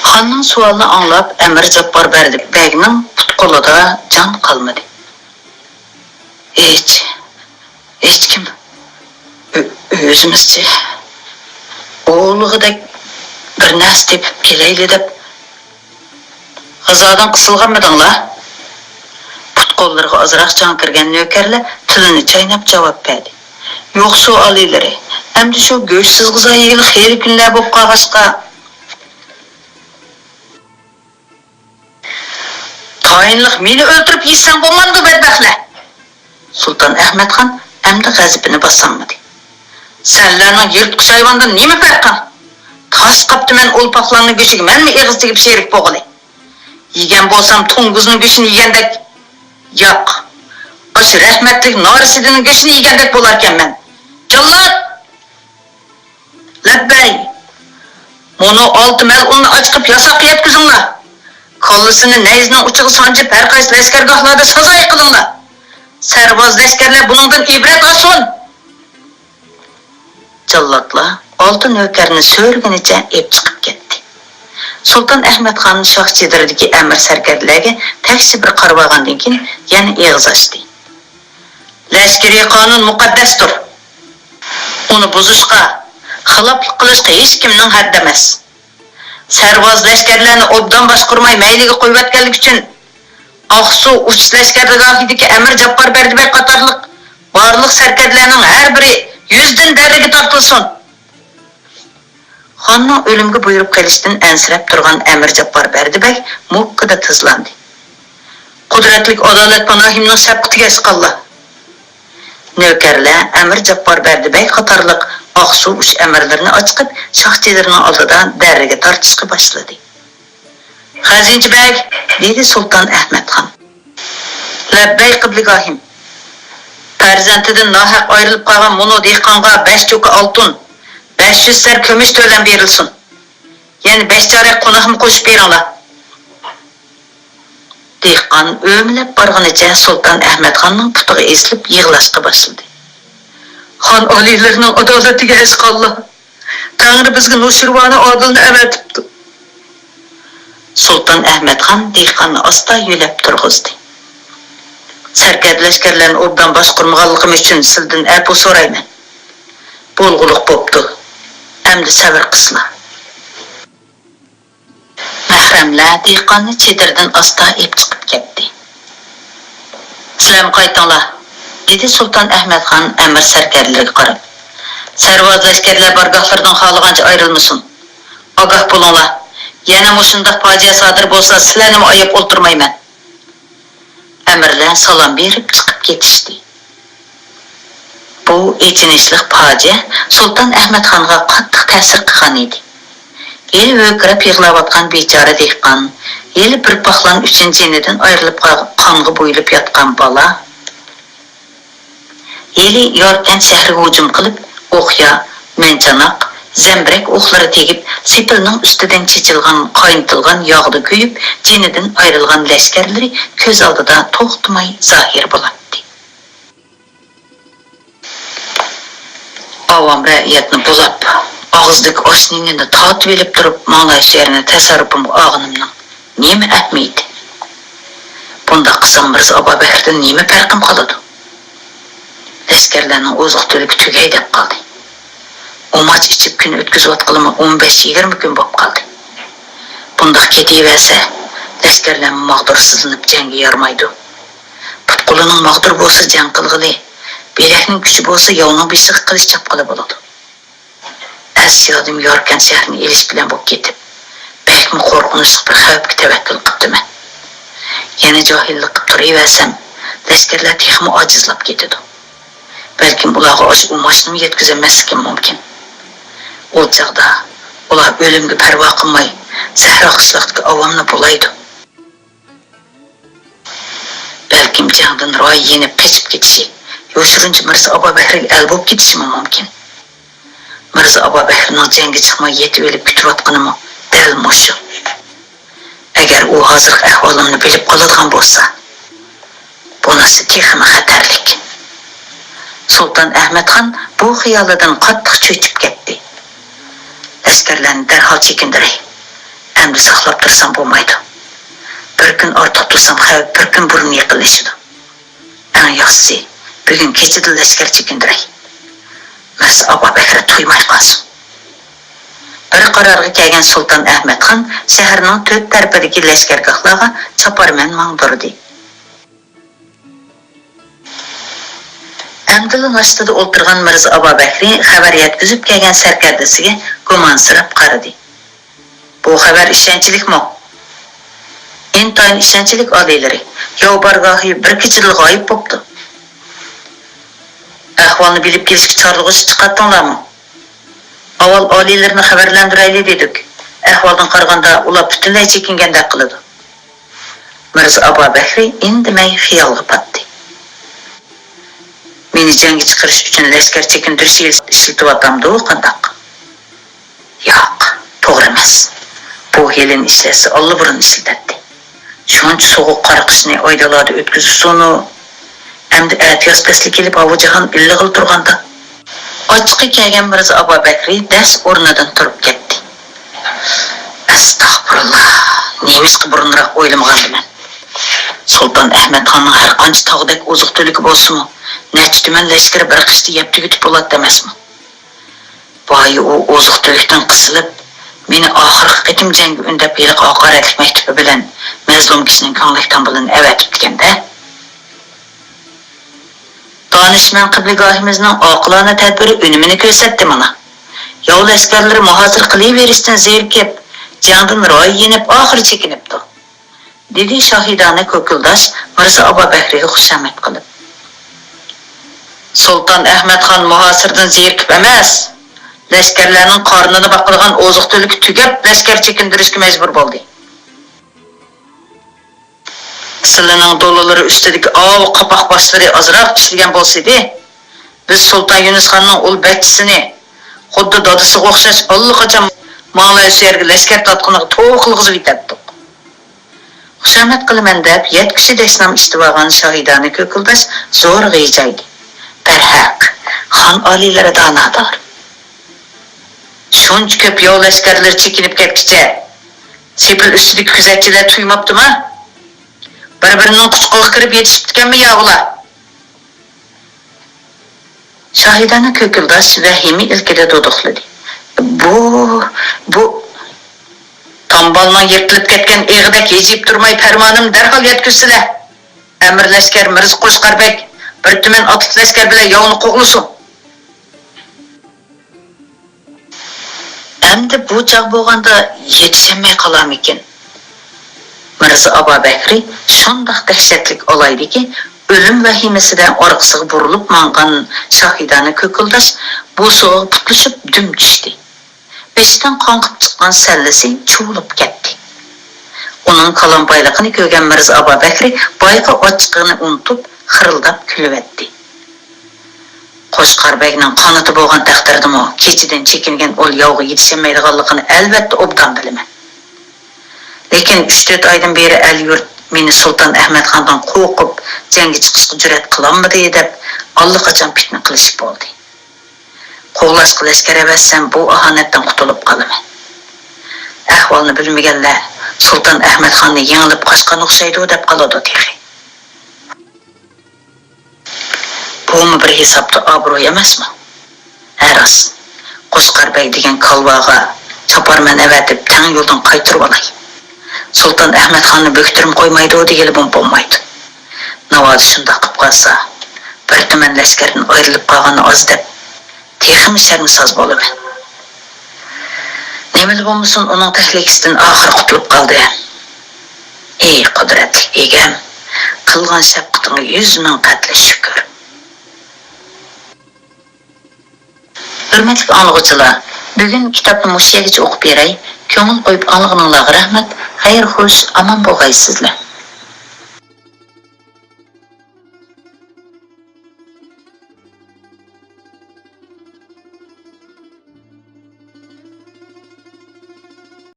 خاننىڭ سوئالىنى ئاڭلاپ، ئەمىر جاپپار بەردى بەگنىڭ پۇت-قولىدا جان قالمىدى. ھېچ، ھېچكىم. ئۆ-، ئۆزىمىزچە ئوۋلىغۇدەك بىر نەرسە تېپىپ كېلەيلى دەپ غىزادىن قىسىلغانمىدىڭلار؟ قوللىرىغا ئازراق جان كىرگەن نۆكەرلەر تىلىنى چايناپ جاۋاب بەردى. يوق سۇ ئالىيلىرى، ئەمدى شۇ گۆش سىزغۇزاي يېگىلى خېلى كۈنلەر بولۇپ قالغاچقا. تايىنلىق مېنى ئۆلتۈرۈپ يېسەڭ بولمامدۇ، بەدبەختلەر؟ سۇلتان ئەھمەتخان ئەمدى غەزىپىنى باسالمىدى. سەنلەرنىڭ يىرتقۇچ ھايۋاندىن نېمە پەرقىڭ؟ تاس قاپتىمەن ئولپاقلارنىڭ گۆشىگە مەنمۇ ئېغىز تېگىپ شېرىك بولغىلى. يېگەن بولسام توڭگۇزنىڭ گۆشىنى يېگەندەك. ياق، ئاشۇ رەھمەتلىك نارسىدىنىڭ گۆشىنى يېگەندەك بولاركەنمەن. جاللات! لەببەي! مۇنۇ ئالتە مەلئۇننى ئاچىقىپ ياساققا يەتكۈزۈڭلار! كاللىسىنى نەيزىنىڭ ئۇچىغا سانجىپ ھەر قايسى لەشكەرگاھلاردا سازايى قىلىڭلار! سەرۋاز لەشكەرلەر بۇنىڭدىن ئىبرەت ئالسۇن! جاللاتلار ئالتە نۆكەرنى سۆرىگىنىچە ئېلىپ چىقىپ كەتتى. سۇلتان ئەھمەتخان شاھ چېدىرىدىكى ئەمىر سەركەردىلەرگە تەكشى بىر قارىۋالغاندىن كېيىن يەنە ئېغىز ئاچتى. لەشكىرىي قانۇن مۇقەددەستۇر. ئۇنى بۇزۇشقا، خىلاپلىق قىلىشقا ھېچكىمنىڭ ھەددى ئەمەس. سەرۋاز لەشكەرلەرنى ئوبدان باشقۇرماي مەيلىگە قويۇۋەتكەنلىكى ئۈچۈن، ئاقسۇ ئۇچۇش لەشكەردىگاھىدىكى ئەمىر جاپپار بەردىبەگ قاتارلىق بارلىق سەركەردىلەرنىڭ ھەر بىرى يۈزدىن دەررىگە تارتىلسۇن! خاننىڭ ئۆلۈمگە بۇيرۇپ قېلىشىدىن ئەنسىرەپ تۇرغان ئەمىر جاپپار بەردىبەگ موككىدا تىزلاندى. قۇدرەتلىك ئادالەت پاناھىمنىڭ شەپقىتىگە ئەشقاللا! نۆكەرلەر ئەمىر جاپپار بەردىبەگ قاتارلىق ئاقسۇ ئۇچۇش ئەمىرلىرىنى ئاچىقىپ، شاھ چېدىرىنىڭ ئالدىدا دەررىگە تارتىشقا باشلىدى. خەزىنىچى بەگ، دېدى سۇلتان ئەھمەتخان. لەببەي قىبلىگاھىم. پەرزەنتىدىن ناھەق ئايرىلىپ قالغان مۇنۇ دېھقانغا بەش چوكا ئالتۇن، بەش يۈز سەر كۈمۈش تۆلەم بېرىلسۇن. يەنە بەش چارەك قوناقمۇ قوشۇپ بېرىڭلار. دېھقان ئۆمىلەپ بارغىنىچە سۇلتان ئەھمەتخاننىڭ پۇتىغا ئېسىلىپ يىغلاشقا باشلىدى. خان ئالىيلىرىنىڭ ئادالىتىگە ھەشقاللا! تەڭرى بىزگە نوشىرۋانى ئادىلنى ئەۋەتىپتۇ. سۇلتان ئەھمەتخان دېھقاننى ئاستا يۆلەپ تۇرغۇزدى. سەركەردە لەشكەرلەرنى ئوبدان باشقۇرمىغانلىقىم ئۈچۈن سىلىدىن ئەپۇ سورايمەن. بولغۇلۇق بوپتۇ. ئەمدى سەۋر قىسىلا. مەھرەملەر دېھقاننى چېدىردىن ئاستا ئېلىپ چىقىپ كەتتى. سىلەرمۇ قايتىڭلار، دېدى سۇلتان ئەھمەتخان ئەمىر سەركەردىلىرىگە قاراپ. سەرۋاز لەشكەرلەر بارگاھلىرىدىن خالىغانچە ئايرىلمىسۇن. ئاگاھ بولۇڭلار، يەنە مۇشۇنداق پاجىئە سادىر بولسا، سىلەرنىمۇ ئاياپ ئولتۇرمايمەن. ئەمىرلەر سالام بېرىپ چىقىپ كېتىشتى. بۇ ئېچىنىشلىق پاجىئە سۇلتان ئەھمەتخانغا قاتتىق تەسىر قىلغان ئىدى. ھېلى ھۆركىرەپ يىغلاۋاتقان بىچارە دېھقان، ھېلى بىر پاخلان ئۈچۈن جېنىدىن ئايرىلىپ قالغان، قانغا بويىلىپ ياتقان بالا، ھېلى ياركەنت شەھىرىگە ھۇجۇم قىلىپ، ئوقيا، مەنچاناق، زەمبىرەك ئوقلىرى تېگىپ، سېپىلنىڭ ئۈستىدىن چېچىلغان، قاينىتىلغان ياغدا كۆيۈپ، جېنىدىن ئايرىلغان لەشكەرلىرى كۆز ئالدىدا توختىماي زاھىر بولاتتى. ئاۋام رەئىيەتنى بۇلاپ، ئاغزىدىكى ئاش نېنىنى تارتىۋېلىپ تۇرۇپ، ماڭلايىش يەرنى تەسەررۇپۇمغا ئالغىنىمنىڭ نېمە ئەھمىيىتى؟ بۇنداق قىلسام، مىرزا ئابابەكرىدىن نېمە پەرقىم قالىدۇ؟ لەشكەرلەرنىڭ ئوزۇق-تۈلۈكى تۈگەي دەپ قالدى. ئۇماچ ئىچىپ كۈن ئۆتكۈزۈۋاتقىلىمۇ ئون بەش يىگىرمە كۈن بوپ قالدى. بۇنداق كېتىۋەرسە، لەشكەرلەرمۇ ماغدۇرسىزلىنىپ جەڭگە يارىمايدۇ. پۇت-قولىنىڭ ماغدۇر بولسا جەڭ قىلغىلى، بىلەكنىڭ كۈچى بولسا ياۋنىڭ بېشىغا قىلىچ چاپقىلى بولىدۇ. ئەس-يادىم ياركەنت شەھىرىنى ئېلىش بىلەن بولۇپ كېتىپ، بەكمۇ قورقۇنچلۇق بىر خەۋپكە تەۋەككۈل قىپتىمەن. يەنە جاھىللىق قىپ تۇرۇۋەرسەم، لەشكەرلەر تېخىمۇ ئاجىزلاپ كېتىدۇ. بەلكىم ئۇلارغا ئاشۇ ئۇماچنىمۇ يەتكۈزەلمەسلىكىم مۇمكىن. ئۇ چاغدا ئۇلار ئۆلۈمگە پەرۋا قىلماي، سەھرا قىشلاقتىكى ئاۋامنى بۇلايدۇ. بەلكىم جەڭدىن رايى يېنىپ قېچىپ كېتىشى، يوشۇرۇنچە مىرزا ئابابەكرىگە ئەل بولۇپ كېتىشىمۇ مۇمكىن. مىرزا ئابابەكرىنىڭ جەڭگە چىقماي يېتىۋېلىپ كۈتۈۋاتقىنىمۇ دەل مۇشۇ. ئەگەر ئۇ ھازىرقى ئەھۋالىمنى بىلىپ قالىدىغان بولسا، بۇنىسى تېخىمۇ خەتەرلىك. سۇلتان ئەھمەتخان بۇ خىيالىدىن قاتتىق چۆچۈپ كەتتى. لەشكەرلەرنى دەرھال چېكىندۈرەي. ئەمدى ساقلاپ تۇرسام بولمايدۇ. بىر كۈن ئارتۇق تۇرسام، خەۋپ بىر كۈن بۇرۇن يېقىنلىشىدۇ. ئەڭ ياخشىسى، بۈگۈن كېچىدىلا لەشكەر چېكىندۈرەي. مىرزا ئابابەكرى تۇيماي قالسۇن. بىر قارارغا كەلگەن سۇلتان ئەھمەتخان شەھەرنىڭ تۆت تەرىپىدىكى لەشكەرگاھلارغا چاپارمەن ماڭدۇردى. ئەمدىلا ناشتىدا ئولتۇرغان مىرزا ئابابەكرى خەۋەر يەتكۈزۈپ كەلگەن سەركەردىسىگە گۇمانسىراپ قارىدى. بۇ خەۋەر ئىشەنچلىكمۇ؟ ئىنتايىن ئىشەنچلىك، ئالىيلىرى. ياۋ بارگاھى بىر كېچىدىلا غايىب بوپتۇ. ئەھۋالنى بىلىپ كېلىشكە چارلىغۇچ چىقاتتىڭلارمۇ؟ ئاۋۋال ئالىيلىرىنى خەۋەرلەندۈرەيلى دېدۇق. ئەھۋالدىن قارىغاندا، ئۇلار پۈتۈنلەي چېكىنگەندەك قىلىدۇ. مىرزا ئابابەكرى ئىندىمەي خىيالغا پاتتى. مېنى جەڭگە چىقىرىش ئۈچۈن لەشكەر چېكىندۈرۈش ھىيلىسى ئىشلىتىۋاتامدۇ قانداق؟ ياق، توغرا ئەمەس. بۇ ھىيلىنى ئىشلەتسە ئاللىبۇرۇن ئىشلىتەتتى. شۇنچە سوغۇق قارىقىشنى ئايدىڭلاردا ئۆتكۈزسۇنۇ. ئەمدى ئەتىياز پەسلى كېلىپ ھاۋا جاھان ئىللىقلا تۇرغاندا. ئاچچىقى كەلگەن مىرزا ئابابەكرى دەس ئورنىدىن تۇرۇپ كەتتى. ئەستەغپۇرۇللا، نېمىشقا بۇرۇنراق ئويلىمىغاندىمەن؟ سۇلتان ئەھمەتخاننىڭ ھەرقانچە تاغدەك ئوزۇق-تۈلۈكى بولسىمۇ، نەچچە تۈمەن لەشكىرى بىر قىشتا يەپ تۈگىتىپ بولاتتى ئەمەسمۇ؟ بايا ئۇ ئوزۇق-تۈلۈكتىن قىسىلىپ، مېنى ئاخىرقى قېتىم جەڭگە ئۈندەپ، ھېلىقى ھاقارەتلىك مەكتۇپى بىلەن مەزلۇم كىشىنىڭ كۆڭلەك تامبۇلىنى ئەۋەتىپتىكەن-دە. دانىشمەن قىبلىگاھىمىزنىڭ ئاقىلانە تەدبىرى ئۈنۈمىنى كۆرسەتتى مانا. ياۋ لەشكەرلىرى مۇھاسىرە قىلىۋېرىشتىن زېرىكىپ، جەڭدىن رايى يېنىپ، ئاخىرى چېكىنىپتۇ، دېدى شاھىدانە كۆكۈلداش مىرزا ئابابەكرىگە خۇشامەت قىلىپ. سۇلتان ئەھمەتخان مۇھاسىردىن زېرىكىپ ئەمەس، لەشكەرلەرنىڭ قارنىنى باقىدىغان ئوزۇق-تۈلۈكى تۈگەپ، لەشكەر چېكىندۈرۈشكە مەجبۇر بولدى. سىلىنىڭ دولىلىرى ئۈستىدىكى ئاۋۇ قاپاق باشلىرى ئازراق ئىشلىگەن بولسىدى، بىز سۇلتان يۇنۇسخاننىڭ ئۇل بەچچىسىنى، خۇددى دادىسىغا ئوخشاش، ئاللىقاچان ماڭلاي شۇ يەرگە لەشكەر تارتقىنىغا توۋا قىلغۇزۇپ يېتەتتۇق. خۇشامەت قىلىمەن دەپ، يەتكۈچە دەشنام ئىشتىۋالغان شاھىدانە كۆكۈلداش زورىغا ھىجايدى. بەرھەق، خان ئالىيلىرى دانادۇر. شۇنچە كۆپ ياۋ لەشكەرلىرى چېكىنىپ كەتكىچە، سېپىل ئۈستىدىكى كۆزەتچىلەر تۇيماپتىما؟ بىر-بىرىنىڭ قۇچىقىغا كىرىپ يېتىشىپتىكەنمۇ يا ئۇلار؟ شاھىدانە كۆكۈلداش ۋەھىمە ئىلكىدە دۇدۇقلىدى. بۇ، بۇ. تامبالنىڭ يىرتىلىپ كەتكەن ئېغىدەك ھىجىيىپ تۇرماي، پەرمانىمنى دەرھال يەتكۈزسىلە. ئەمىر لەشكەر مىرزا قوچقار بەگ بىر تۈمەن ئاتلىق لەشكەر بىلەن ياۋنى قوغلىسۇن. ئەمدى بۇ چاغ بولغاندا يېتىشەلمەي قالارمىكىن؟ مىرزا ئابابەكرى شۇنداق دەھشەتلىك ئالايدىكى، ئۆلۈم ۋەھىمىسىدە ئارقىسىغا بۇرۇلۇپ ماڭغان شاھىدانە كۆكۈلداش بوسۇغىغا پۇتلىشىپ دۈم چۈشتى. بېشىدىن قاڭقىپ چىققان سەللىسى چۇۋۇلۇپ كەتتى. ئۇنىڭ كالامبايلىقىنى كۆرگەن مىرزا ئابابەكرى بايىقى ئاچچىقىنى ئۇنتۇپ، خىرىلداپ كۈلۈۋەتتى. قوچقار بەگنىڭ قانىتى بولغان تەقدىردىمۇ، كېچىدىن چېكىنگەن ئۇل ياۋغا يېتىشەلمەيدىغانلىقىنى ئەلۋەتتە ئوبدان بىلىمەن. لېكىن ئۈچ-تۆت ئايدىن بېرى ئەل-يۇرت مېنى سۇلتان ئەھمەتخاندىن قورقۇپ، جەڭگە چىقىشقا جۈرئەت قىلالمىدى دەپ، ئاللىقاچان پىتنە قىلىشىپ بولدى. قوغلاشقا لەشكەر ئەۋەتسەم، بۇ ئاھانەتتىن قۇتۇلۇپ قالىمەن. ئەھۋالنى بىلمىگەنلەر سۇلتان ئەھمەتخاننى يېڭىلىپ قاچقان ئوخشايدۇ دەپ قالىدۇ تېخى. بۇمۇ بىر ھېسابتا ئابرۇي ئەمەسمۇ؟ ھە، راست. قوچقار بەگ دېگەن كالۋاغا چاپارمەن ئەۋەتىپ، تەڭ يولدىن قايتۇرۇۋالاي. سۇلتان ئەھمەتخاننى بۆكتۈرۈم قويمايدۇ دېگىلى بولمايدۇ. ناۋادا شۇنداق قىپ قالسا، بىر تۈمەن لەشكەردىن ئايرىلىپ قالغىنى ئاز دەپ، تېخىمۇ شەرمساز بولىمەن. نېمىلا بولمىسۇن، ئۇنىڭ تەھلىكىسىدىن ئاخىرى قۇتۇلۇپ قالدى. ئى قۇدرەتلىك ئىگەم، قىلغان شەپقىتىڭگە يۈز مىڭ قەتلى شۈكۈر. ھۆرمەتلىك ئاڭلىغۇچىلار، بۈگۈن كىتابنى مۇشۇ يەرگىچە ئوقۇپ بېرەي. كۆڭۈل قويۇپ ئاڭلىغىنىڭلارغا رەھمەت. خەير خوش، ئامان بولغايسىزلەر.